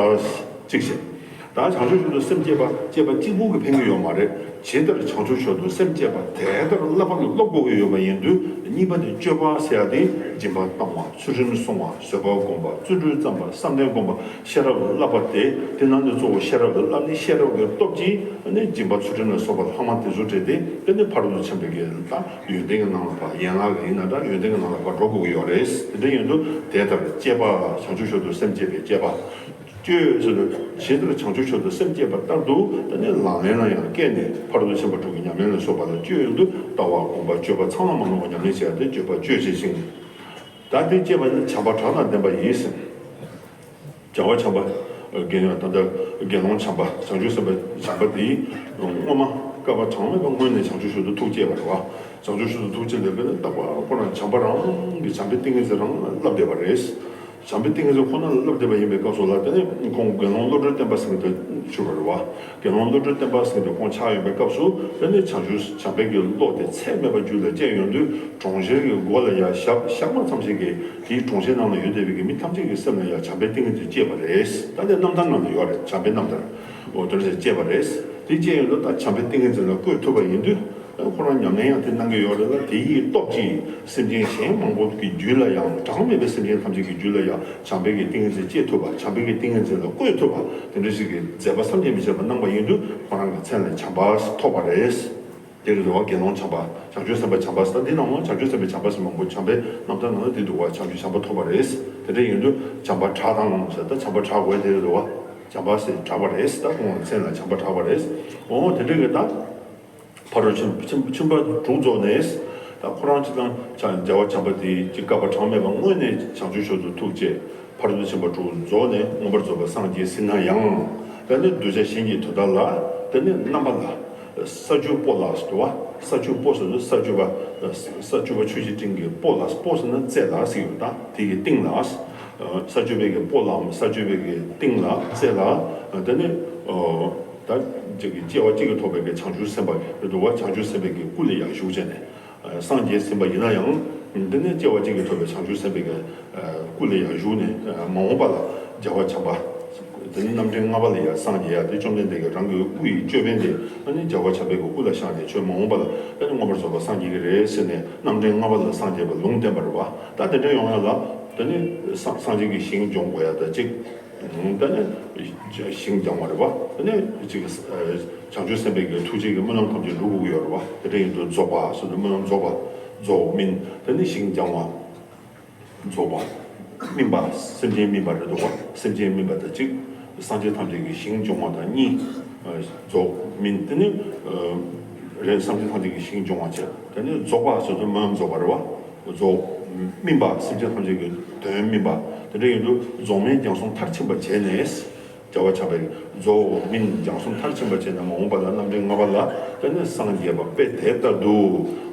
གཅིག་བྱས། ད་བྱང་ཆུབ་མཆོག་ཏུ་སེམས་བསྐྱེད་པ་བསྐྱེད་པ་གཅིག་པུ་གིས་ཕན་གྱི་ཡོད་མ་རེད། ཇི་ལྟར་བྱང་ཆུབ་མཆོག་ཏུ་སེམས་བསྐྱེད་པ་དེ་ལྟར་བསླབ་པ་གིས་སློབ་དགོས་ཀྱི་ཡོད་པ་ཡིན་དུས་གཉིས་པ་དེ་སྤྱོད་པ་ཟེར་ཡ་དེ་སྦྱིན་པ་བཏང་བ་ཚུལ་ཁྲིམས་སྲུང་བ་བཟོད་པ་སྒོམ་པ་བརྩོན་འགྲུས་བརྩམས་པ་བསམ་གཏན་སྒོམ་པ་ཤེས་རབ་བསླབ་པ་དེ་དེ་ནང་ནས་གཙོ་བོ་ཤེས་རབ་ལ་བསླབ་ནས་ཤེས་རབ་ཀྱི་སྟོབས་ཀྱིས་ནི་སྦྱིན་པ་ཚུལ་ཁྲིམས་ལ་སོགས་པ་ལྷག་མ་དེ་ཚོ་སྤྲད་དེ་དེ་ནི་ཕ་རོལ་ཏུ་ཕྱིན་པའི་གི་ད་ཡོན་ཏན་གྱི་ནང་ལ་ཕར་ཡན་ལག་གི་ཡིན་ན་འདྲ་ཡོན་ཏན་གྱི་ནང་ལ་ཕར་འགྲོ་དགོས་ཀྱི་ཡོད་རེད། དེ་འདྲ་ཡིན་དུས་དེ་ལྟར་སྤྱད་པ་བྱང་ཆུབ་མཆོག་ཏུ་སེམས་བསྐྱེད་པའི་སྤྱད་པ། སྤྱོད་ཟེར་དུས་ཇི་ལྟར་བྱང་ཆུབ་མཆོག་ཏུ་སེམས་བསྐྱེད་པ་ལྟར་དུ་དེ་ནི་ལག་ལེན་ལ་ཡང་བཀལ་ནས་ཕ་རོལ་ཏུ་ཕྱིན་པ་དྲུག་གི་ཉམས་ལེན་ལ་སོགས་པ་ལ་སྤྱོད་ཡོང་དུས་ལྟ་བ་སྒོམ་པ་སྤྱོད་པ་ཚང་ལ་མ་ནོར་བ་ཉམས་ལེན་བྱས་ཏེ་སྤྱོད་པ་སྤྱོད་བྱེད་ཅིང་། ད་དེ་སྤྱད་པ་ནི་བྱམས་པ་དྲག་དང་ལྡན་པ་ཡིས། བྱ་བ་བྱམས་པ། དགེ་ད་ལྟ་དགེ་སློང་བྱམས་པ་བྱང་ཆུབ་སེམས་དཔའ་བྱམས་པ་དེས་སྔོན་མ་བསྐལ་པ་གྲངས་མེད་པ་སྔོན་ནས་བྱང་ཆུབ་མཆོག་ཏུ་ཐུགས་བསྐྱེད་པ་རེད་བ། བྱང་ཆུབ་མཆོག་ཏུ་ཐུགས་བསྐྱེད་ལས་པས་ནི་རྟག་པར་ཁོ་རང་བྱམས་པ་རང་གི་བྱམས་པའི་ཏིང་ངེ་འཛིན་རང་ལ་བསླབ་བསྡད་པ་རེད། བྱམས་པའི་ཏིང་ངེ་འཛིན་ཁོ་ན་ལ་བསླབ་བསྡད་པ་ཡིན་པའི་སྐབས་སུ་ལ་དེ་ནི་ཁོང་དགེ་སློང་བློ་གྲོས་བརྟན་པ་ཟེར་མཁན་དེ་གྱུར་པ་རེད་བ། དགེ་སློང་བློ་གྲོས་བརྟན་པ་ཟེར་མཁན་དེ་ཁོང་ཆགས་ཡོད་པའི་སྐབས་སུ་དེ་ནི་བྱང་ཆུབ་བྱམས་པའི་གི་བློ་དེ་ཚད་མེད་པ་རྒྱུད་ལ་སྐྱེས་ཡོང་དུས་གྲོང་ཁྱེར་གྱི་སྒོ་ལ་ཡར་ཞག་ཞག་མ་ཙམ་ཞིག་གིས་དེའི་གྲོང་ཁྱེར་ནང་ལ་ཡོད་བསྡད་པའི་གི་མི་ཐམས་ཅད་ཀྱི་སེམས་ལ་ཡང་བྱམས་པའི་ཏིང་ངེ་འཛིན་སྐྱེས་པ་རེད། ད་དེ་རྣམ་ཐར་ནང་ལ་ཡོད་རེད། བྱམས་པའི་རྣམ་ཐར། འོ་དེ་འདྲ་ཞིག་སྐྱེས་པ་རེད། དེ་སྐྱེས་ཡོང་དུས་ད་བྱམས་པའི་ཏིང་ངེ་འཛིན་ལ་བཀོད་ཐུབ་པ་ཡིན་དུས། ཁོ་རང་ཉམས་ལེན་ཡང་དེ་གནང་གི་ཡོད་རེད་ལ། དེ་ཡི་སྟོབས་ཀྱིས་སེམས་ཅན་གཞན་མང་པོ་གི་རྒྱུད་ལ་ཡང་གྲངས་མེད་པའི་སེམས་ཅན་ཐམས་ཅད་ཀྱི་རྒྱུད་ལ་ཡང་བྱམས་པའི་གི་ཏིང་ངེ་འཛིན་སྐྱེ་ཐུབ་པ། བྱམས་པའི་གི་ཏིང་ངེ་འཛིན་ལ་བཀོད་ཐུབ་པ་དེ་འདྲ་ཞིག་གི་མཛད་པ་བསམ་གྱིས་མི་ཁྱབ་པ་གནང་བ་ཡིན་དུས་ཁོ་རང་གི་མཚན་ལ་བྱམས་པ་ཐོགས་པ་རེད། དེ་རེད་དོ། དགེ་སློང་བྱམས་པ། བྱང་ཆུབ་སེམས་དཔའ་བྱམས་པ་ཟེར། ད་འདི་ནང་ལ་བྱང་ཆུབ་སེམས་དཔའི་བྱམས་པ་ཟེར་མང་པོ་བྱམས་པའི་རྣམ་ཐར་ནང་ལ་འདི་འདུག་བ། བྱང་ཆུབ་བྱམས་པ་ཐོབ་པ་རེད། དེ་འདྲ་ཡིན་དུས་བྱམས་པ་དྲག་དང་ཟེར། ད་བྱམས་པ་དྲག་དགོས་དེ་རེད་དོ། བྱམས་པ་ཟེར་དྲག་པ་རེད། ད་ཁོང་གི་མཚན་ལ་བྱམས་པ་དྲག་པ་རེད། འོ་དེ་འདྲ་གི་ད་ཕ་རོལ་ཕྱིན་ཕྱིན་ཕྱིན་པ་དྲུག་རྫོགས་ནས། ད་ཁོ་རང་སྤྱིར་བཏང་བྱ་བྱ་བ་བྱམས་པ་དེ་ཅིག་བསྐལ་པ་གྲངས་མེད་པ་སྔོན་ནས་བྱང་ཆུབ་མཆོག་ཏུ་ཐུགས་བསྐྱེད། ཕ་རོལ་ཏུ་ཕྱིན་པ་དྲུག་རྫོགས་ནས་མངོན་པར་རྫོགས་པར་སངས་རྒྱས་ཟིན་ན་ཡང་། དེ་ནི་གདུལ་བྱ་གཞན་གྱི་དོན་དག་ལ་དེ་ནི་རྣམ་པ་ལ། ས་བཅུ་པོ་ལ་ཟེར་བ། ས་བཅུ་པོ་ཟེར་དུས་ས་བཅུ་པ། ས་བཅུ་པ་ཆུ་བཞི་སྤྲིན་གྱི་པོ་ལ། པོ་ཟེར་ན་རྩེ་ལ་ཟེར་ཡོད། ད་དེ་གི་སྟེང་ལ། ས་བཅུ་པའི་གི་པོ་ལའམ་ས་བཅུ་པའི་གི་སྟེང་ལ་རྩེ་ལ། དེ་ནི་ད་ཅིག་གི་སྐྱེ་བ་གཅིག་གིས་ཐོབ་པའི་གི་བྱང་ཆུབ་སེམས་དཔའ་རེད་འདུག་བ། བྱང་ཆུབ་སེམས་དཔའི་གི་སྐུ་ལ་ཡང་བཞུགས་བྱས་ནས། སངས་རྒྱས་ཟིན་པ་ཡིན་ན་ཡང་། འདི་ནི་སྐྱེ་བ་གཅིག་གིས་ཐོབ་པའི་བྱང་ཆུབ་སེམས་དཔའི་གི་སྐུ་ལ་ཡང་བཞུགས་ནས་མ་འོངས་པ་ལ་རྒྱལ་བ་བྱམས་པ། དེ་ནི་རྣམ་འདྲེན་ལྔ་པ་ལ་ཡང་སངས་རྒྱས་ཡ་དེ་བཅོམ་ལྡན་འདས་ཀྱི་རང་གི་སྐུ་ཡི་ཅོད་པན་དེ་ཨ་ནི་རྒྱལ་བ་བྱམས་པའི་གི་དབུ་ལ་བཞག་ནས་ཁྱོད་མ་འོངས་པ་ལ་ཨ་ནི་མངོན་པར་རྫོགས་པར་སངས་རྒྱས་ཀྱི་རེད་ཟེར་ནས་རྣམ་འདྲེན་ལྔ་པ་ལ་སངས་རྒྱས་པའི་ལུང་བསྟན་པ་རེད་བ། ད་དེ་འདྲ་ཡོང་ཡ་ལ་དེ་ནི་སངས་སངས་རྒྱས་ཀྱི་ཞིང་སྦྱོང་དགོས་ཡ་ད་གཅིག་ད་ནི་ཞིང་སྦྱང་བ་རེད་བ། ད་ནི་ཅིག་བྱང་ཆུབ་སེམས་དཔའི་གི་ཐུགས་རྗེ་གི་སྨོན་ལམ་ཐམས་ཅད་འགྲུབ་དགོས་ཀྱི་ཡོད་རེད་བ། དེ་འདྲ་ཡིན་དུས་རྫོགས་པ་ཟེར་དུས་སྨོན་ལམ་རྫོགས་པ། རྫོགས་སྨིན། ད་ནི་ཞིང་སྦྱང་བ། རྫོགས་པ། སྨིན་པ། སེམས་ཅན་སྨིན་པ་རེད་འདུག་བ། སེམས་ཅན་སྨིན་པ་དང་གཅིག་སངས་རྒྱས་ཐམས་ཅད་ཀྱི་ཞིང་སྦྱོང་བ་དང་གཉིས། རྫོགས་སྨིན། དེ་ནི་རེད། སངས་རྒྱས་ཐམས་ཅད་ཀྱི་ཞིང་སྦྱོང་བ་བྱས། དེ་ནི་རྫོགས་པ་ཟེར་དུས་སྨོན་ལམ་རྫོགས་པ་རེད་བ། རྫོགས། སྨིན་པ། སེམས་ཅན་ཐམས་ཅད་ཀྱི་དོན་སྨིན་པ། དེ་འདྲ་ཡིན་དུས་རྫོགས་སྨིན་རྒྱང་གསུམ་མཐར་ཕྱིན་པ་བྱས་ནས། རྒྱལ་བ་བྱམས་པའི་རྫོགས་སྨིན་རྒྱང་གསུམ་མཐར་ཕྱིན་པ་བྱས་ནས་མ་འོངས་པ་ལ་རྣམ་འདྲེན་ལྔ་པ་ལ་དེ་ནི་སངས་རྒྱས་པ་དཔེ་དེ་ལྟར་དུ།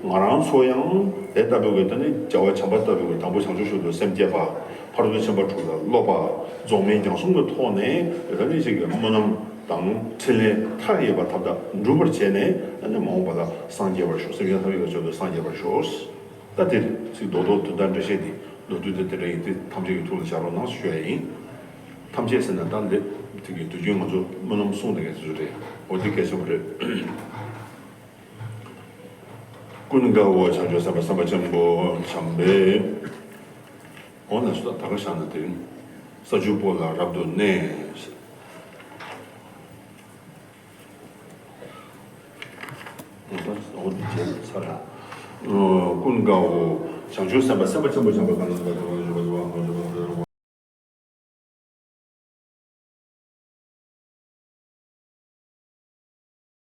ང་རང་ཚོ་ཡང་དེ་ལྟ་བུའི་གི་དེ་ནི་རྒྱལ་བ་བྱམས་པ་ལྟ་བུའི་གི་དང་པོ་བྱང་ཆུབ་མཆོག་ཏུ་སེམས་བསྐྱེད་པ། ཕ་རོལ་ཏུ་ཕྱིན་པ་དྲུག་ལ་སློབ་པ། རྫོགས་སྨིན་རྒྱང་གསུམ་གྱི་ཐོག་ནས་དེ་ནི་ཅིག་གི་སྨོན་ལམ་དང་ཕྲིན་ལས་མཐའ་ཡས་པ་ཐམས་ཅད་འགྲུབ་པར་བྱས་ནས་དེ་ནི་མ་འོངས་པ་ལ་སངས་རྒྱས་པར་ཤོག་སེམས་ཅན་ཐམས་ཅད་ཀྱི་མཆོག་ཏུ་སངས་རྒྱས་པར་ཤོག་ད་དེ་ཚིག་རྡོག་རྡོག་དོན་དག་འགྲེལ་བཤད་འདི་མདོར་བསྡུས་དེ་དེ་འདྲ་ཡིན་ཏེ། ཐམས་ཅད་ཀྱི་ཐུགས་ལ་བཞག་རོགས་གནང་ཞུ་ཡ་ཡིན། ཐམས་ཅད་ཟེར་ན་ད་ལེ་དེ་གི་དུས་རྒྱུན་ང་ཚོ་སྨོན་ལམ་གསུང་དེ་ག་ཚོད་རེད། འོ་དེ་གལ་ཆེན་པོ་རེད། ཀུན་དགའ་བོ་བྱང་ཆུབ་སེམས་དཔའ་སེམས་དཔའ་ཆེན་པོ་བྱམས་པས། འོ་ན་སུ་ད་ད་ག་བཞག་ན་དེ་རིང་ས་བཅུ་པོ་ལ་རབ་ཏུ་གནས། འོ་དེ་བྱས་ཚར་ལ། ཀུན་དགའ་བོ་བྱང་ཆུབ་སེམས་དཔའ་སེམས་དཔའ་ཆེན་པོ་བྱམས་པ་གང་ལ་ལ་དང་